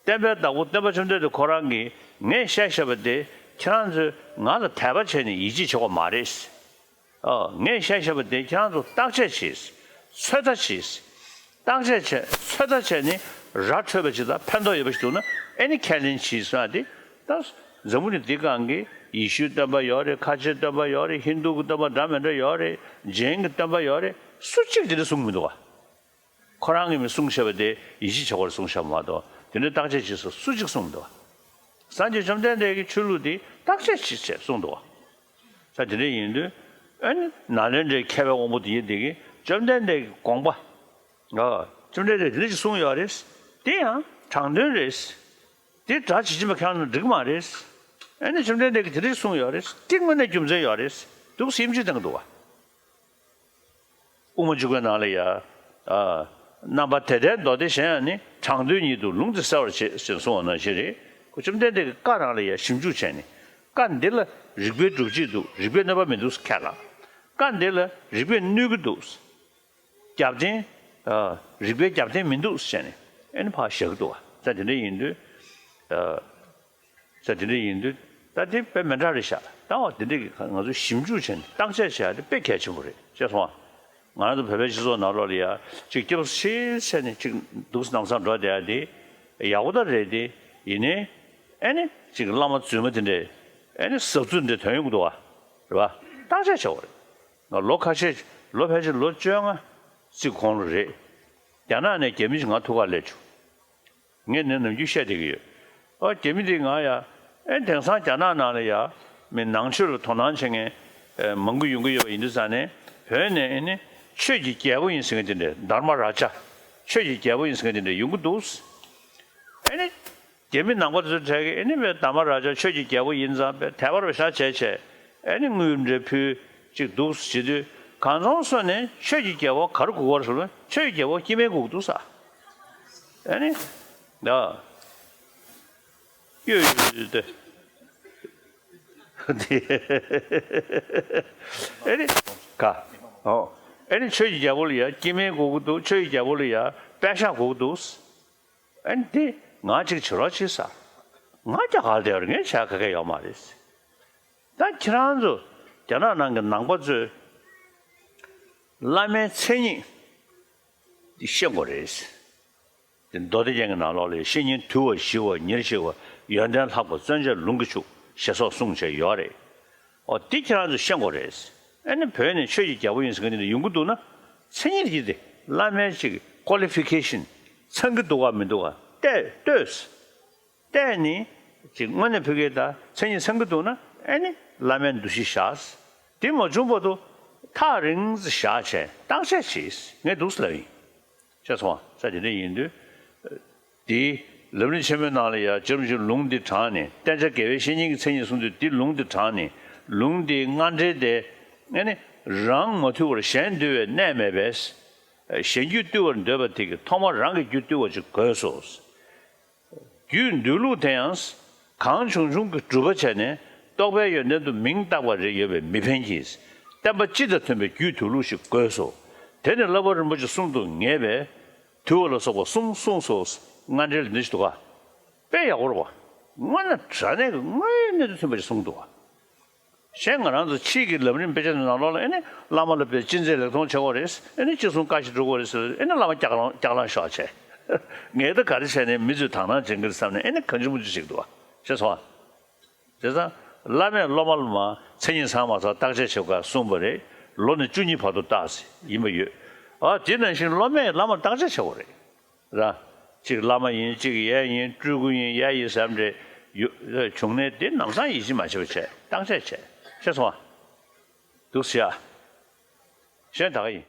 བསྟན་པའི་བདག་པོ་སྟོན་པ་བཅོམ་ལྡན་འདས་ཁོ་རང་གིས་ངས་བཤད་བཞག་པ་དེ་ཁྱེད་རང་ཚོས་ང་ལ་དད་པ་བྱས་ནས་ཡིད་ཆེས་བྱེད་དགོས་མ་རེད། ཨ། ངས་བཤད་བཞག་པ་དེ་ཁྱེད་རང་ཚོ་བརྟག་དཔྱད་བྱས། ཚོད་ལྟ་བྱས། བརྟག་དཔྱད་བྱས། ཚོད་ལྟ་བྱས་ནས་ར་འཕྲོད་པ་ཅིག་དང་ཕན་ཐོགས་ཡོད་པ་ཞིག་འདུག་ན་ཨ་ནི་ཁས་ལེན་བྱས་སོང་ཡ་དེ། ད་འཛམ་བུ་གླིང་འདི་སྒང་གི་ཡེ་ཤུའི་སྟོན་པ་ཡོད་རེད། ཁ་ཆེའི་སྟོན་པ་ཡོད་རེད། ཧིན་དུ་གི་སྟོན་པ་འདྲ་མི་འདྲ་ཡོད་རེད། ཇེན་གྱི་སྟོན་པ་ཡོད་རེད། སུ་གཅིག་དེ་འདྲ་གསུང་གི་མི་འདུག་བ། ཁོ་རང་གིས་མི་གསུང་བྱས་པ་དེ་ཡིད་ཆེས་བྱེད་དགོས་རེད་གསུང་བྱས་པ་མ་གཏོགས་དེ་འདྲའི་བརྟག་དཔྱད་བྱེད་ས་སུ་གཅིག་གསུང་མི་འདུག་བ། སངས་རྒྱས་བཅོམ་ལྡན་འདས་ཀྱི་ཆོས་ལུགས་འདི་བརྟག་དཔྱད་བྱེད་ཆེད་གསུངས་འདུག་བ། ས་དེ་འདྲ་ཡིན་དུས། ཨ་ནི་ནཱ་ལེནྡྲའི་མཁས་པའི་དབང་པོ་དེ་ཡིན་དེ་གིས་བཅོམ་ལྡན་འདས་ཀྱི་དགོངས་པ། ཨ། བཅོམ་ལྡན་འདས་དེ་འདྲ་ཞིག་གསུངས་ཡོད་རེད། དེ་ཡང་དྲང་དོན་རེད། དེ་སྒྲ་ཇི་བཞིན་པ་ཁྱེད་རང་ཚོ་འགྲིག་གི་མ་རེད། ཨ་ནི་བཅོམ་ལྡན་འདས་ཀྱིས་དེ་འདྲ་ཞིག་གསུངས་ཡོད་རེད། དེ་དངོས་གནས་རྒྱུ་མཚན་ཡོད་རེད། འདུག་སེ་ཡིད་ཆེས་བཏང་གི་འདུག་བ། དབུ་མ་འཇུག་པའི་ནང་ལ་ཡ། ཨ། རྣམ་པ་དེ་ལྟའི་མདོ་སྡེ་གཞན་ཡང་ནི། དྲང་དོན་ཉིད་དུ་ལུང་འདི་གསལ་བར་བྱེད། ཅེས་གསུངས་པ་ནང་བཞིན་རེད། ཁོ་བཅོམ་ལྡན་འདས་ཀྱི་བཀའ་རང་ལ་ཡ་ཞིབ་འཇུག་བྱས་ནས། བཀའ་འདི་ལ་རིགས་པའི་སྒྲུབ་བྱེད་འདུག་རིགས་པའི་རྣམ་པ་མི་འདུག་ཁས་བླངས། བཀའ་འདི་ལ་རིགས་པས་གནོད་ཀྱི་འདུག་རྒྱབ་རྟེན། ཨ། རིགས་པའི་རྒྱབ་རྟེན་མི་འདུག་ཟེར་ནས་ཨ་ནི་ཕར་བཞག་གི་འདུག་བ། ད་དེ་འདྲ་ཡིན་དུས། ཨ། ད་དེ་འདྲ་ཡིན་དུས་ད་དེ་དཔེ་མི་འདྲ་རེད་ཤག་ད་འོ་དེ་འདྲ་གི་ང་ཚོ་ཞིབ་འཇུག་བྱས་ནས་བརྟག་དཔྱད་བྱེད་ཡ་དེ་དཔེ་གལ་ཆེན་པོ་རེད། ཤེས་སོང་ཨ། ང་རང་ཚོ་བོད་པའི་སྤྱི་ཚོགས་ནང་ལོགས་ལ་ཡ་ཅིག་སྐྱེ་བོ་ཤེས་བྱས་ནས་ཅིག་འདུག་སེ་ནམ་སང་འགྲོ་བསྡད་ཡ་དེ་ཡག་པོ་ད་རེད་དེ། ཡིན་ནའི་ཨེ་ནི་ཅིག་བླ་མ་རྫུན་མ་དེ་འདྲས་ཨེ་ནི་ཟབ་རྫུ་འདྲས་ཐོན་ཡོང་གི་འདུག་བ། རེད་བ། བརྟག་དཔྱད་བྱེད་དགོས་རེད། ང་ལོ་ཁ་ཤས་ལོ་ཕལ་ཆེར་ལོ་བཅོ་ལྔ་ཅིག་གོང་ལ་རེད། རྒྱ་ནག་ནས་རྒྱ་མི་ཞིག་ང་ཐུག་གར་སླེབས་བྱུང་། ངས་ནི་ནམ་རྒྱུན་བཤད་བསྡད་ཀྱི་ཡོད། ཨ་རྒྱ་མི་འདི་ང་ཡ། ཨེ་དེང་སང་རྒྱ་ནག་ནང་ལ་ཡ། མི་ནང་ཆོས་ལ་དོ་སྣང་བྱེད་མཁན། ཨེ་མང་པོ་ཡོང་གི་ཡོད་པ་ཡིན་དུས་ཙང་ནས་བོད་ནས་ཨེ་ནི་ཆོས་ཀྱི་རྒྱལ་པོ་ཡིན་ཟེར་མཁན་དེ་འདྲ་དྷརྨ་རཱ་ཇ། ཆོས་ཀྱི་རྒྱལ་པོ་ཡིན་ཟེར་མཁན་དེ་འདྲ་ཡོང་གི་འདུག་ཨེ་ནི། རྒྱ་མི་ནང་པ་དེ་ཚོ་གྲས་ཀྱིས་ཨེ་ནི་བས་དྷརྨ་རཱ་ཇ་ཆོས་ཀྱི་རྒྱལ་པོ་ཡིན་ཙང་བས་དད་པ་རུ་ཤ་བྱས་བྱས་ཨེ་ནི་དངུལ་འདྲ་ཕུལ་ཅིག་འདུག་བྱེད་དུས་གང་ཚོང་སོ་ནས་ཆོས་ཀྱི་རྒྱལ་པོ་ག་རུ་སྒུག་པར་ཟེར་ན་ཆོས་ཀྱི་རྒྱལ་པོ་སྐྱེ་དམན་སྒུག་འདུག་ས། ཨེ་ནི། ད། ཡོད་ཡོད་ཡོད་དེ། ཨེ་ནི། ག་ཨོ། ཨེ་ནི་ཆོས་ཀྱི་རྒྱལ་པོ་ལ་ཡ་སྐྱེ་དམན་སྒུག་གི་འདུག་ཆོས་ཀྱི་རྒྱལ་པོ་ལ་ཡ་པད་ཤག་སྒུག་གི་འདུག་ཨེ་ནི་དེ་ང་གཅིག་བྱེད་རོགས་བྱེད་ས། ང་རྒྱ་གར་དེ་ཡོད་རེད། ངས་བྱ་ག་གེ་ཡོད་མ་རེད། ད་ཁྱེད་རང་ཚོ་རྒྱ་ནག་ནང་གི་ནང་པ་ཚོས་བླ་མའི་མཚན་ཉིད་འདི་ཤེས་དགོས་རེད། དེ་མདོ་སྡེ་རྒྱན་གྱི་ནང་ལོགས་ལ་ཤེས་ཉིད་དུལ་བ་ཞི་བ་ཉེར་ཞི་བ་ཡོན་ཏན་ལྷག་པ་བརྩོན་བཅས་ལུང་གིས་ཕྱུག་ཞེས་སོགས་གསུངས་བྱས་ཡོད་རེད། ཨོ་འདི་ཁྱེད་རང་ཚོས་ཤེས་དགོས་རེད། ཨ་ནི་བོད་ནས་ཆོས་ཀྱི་རྒྱལ་པོ་ཡིན་ཟེར་མཁན་དེ་འདྲ་ཡོང་གི་འདུག་ན་མཚན་ཉིད་ཀྱི་དེ་བླ་མའི་ཅིག་ཀོ་ལི་ཕི་ཀེ་ཤན་ཚང་གི་འདུག་ག་མི་འདུག་ག་བལྟས་ལྟོས། བལྟས་ནི་ཅིག་དངོས་གནས་ཕ་གིའི་ད་མཚན་ཉིད་ཚང་གི་འདུག་ན་ཨེ་ནི་བླ་མའི་འདུ་ཤེས་བཞག་དེ་མ་བྱུང་བར་དུ་ཐག་རིང་ཙམ་བཞག་བྱས་བརྟག་དཔྱད་བྱེད། ངས་འདུག་སེ་ལབ་ཡིན། ཤེས་སོང་ང་། ས་དེ་འདྲ་ཡིན་དུས། དེའི་ལམ་རིམ་ཆེན་མོའི་ནང་ལ་ཡང་རྗེ་རིན་པོ་ཆེས་ལུང་འདི་དྲངས་ནས་བསྟེན་བྱ་དགེ་བའི་བཤེས་གཉེན་གྱི་མཚན་ཉིད་གསུངས་དུས་འདི་ལུང་འདི་དྲངས་ནས་ལུང་འདིའི་སྔ་འགྲེལ་དེ་ཨེ་ནི་རང་མ་ཐུལ་བར་གཞན་འདུལ་བའི་གནད་མེད་པས། གཞན་རྒྱུད་བཏུལ་བར་འདོད་པ་དེ་གིས་ཐོག་མར་རང་གི་རྒྱུད་བཏུལ་བ་ཅིག་དགོས་སོ། རྒྱུད་འདུལ་ལུགས་དེ་ཡང་། གང་བྱུང་བྱུང་གི་སྒྲུབ་པ་བྱས་ནས་རྟོགས་པའི་ཡོན་ཏན་དུ་མིང་བཏགས་པ་རེ་ཡོད་པས་མི་ཕན་གྱི། བསྟན་པ་སྤྱི་དང་མཐུན་པའི་རྒྱུད་འདུལ་ལུགས་ཤིག་དགོས་སོ། དེ་ནི་བསླབ་པ་རིན་པོ་ཆེ་གསུམ་དུ་ངེས་པས། དུལ་བ་ལ་སོགས་པ་གསུམ་གསུངས་སོ། སྔ་འགྲེལ་འདི་ཞིག་འདུག་ག་དཔེ་ཡག་པོ་རེད་པ། དངོས་གནས་དྲང་གནས་ཀྱི་དངོས་ཡོད་གནས་ཚུལ་མཐུན་པ་ཞིག་གསུངས་འདུག་ག་གཞན་ང་རང་ཚོ་ཕྱིས་ཀྱི་ལམ་རིམ་དཔེ་ཆ་ནང་ལོགས་ལ་ཨེ་ནི་བླ་མ་ལ་དཔེ་ཅི་མཛད་ལེགས་མཐོང་བྱེད་དགོས་རེད། ཨེ་ནི་ཅི་གསུང་བཀའ་བཞིན་སྒྲུབ་དགོས་རེད་ཟེར་ཨེ་ནི་བླ་མ་སྐྱག་ལང་སྐྱག་ལང་ཤོར་བྱས། ངས་ད་ག་རེ་བྱས་ནས་མི་ཚོས་དག་སྣང་བྱེད་ཀྱི་རེད་བསམ་ནས་ཨེ་ནི་གང་བྱུང་མང་བྱུང་བྱེད་ཀྱི་འདུག་བ། ཤེས་སོང་ང་། བྱས་ཙང་བླ་མས་སློབ་མ་ལ་མ་མཚན་ཉིད་ཚང་མ་ཚང་བརྟག་དཔྱད་བྱེད་དགོས་གསུངས་པ་རེད། ལོ་ནི་བཅུ་གཉིས་བར་དུ་བརྟག་ཟེར་ཡིན་པ་ཡོད། ཨ་དེ་ནང་བཞིན་སློབ་མས་བླ་མར་བརྟག་དཔྱད་བྱེད་དགོས་རེད། ར། གཅིག་བླ་མ་ཡིན་གཅིག་ཡས་ཡིན་སྤྲུལ་སྐུ་ཡིན་ཡས་ཡིན་ཟེར་ཡ་འདྲ་ཡོད་བྱུང་ནས་དེ་ནམ་སང་ཡིད་ཆེས་མ་བྱེད་པ་བྱས་བརྟག་དཔྱད་བྱས། ཤེས་སོང་ང་། འདུག་སེ་ཡ། གཞན་ད་ག་ཡིན།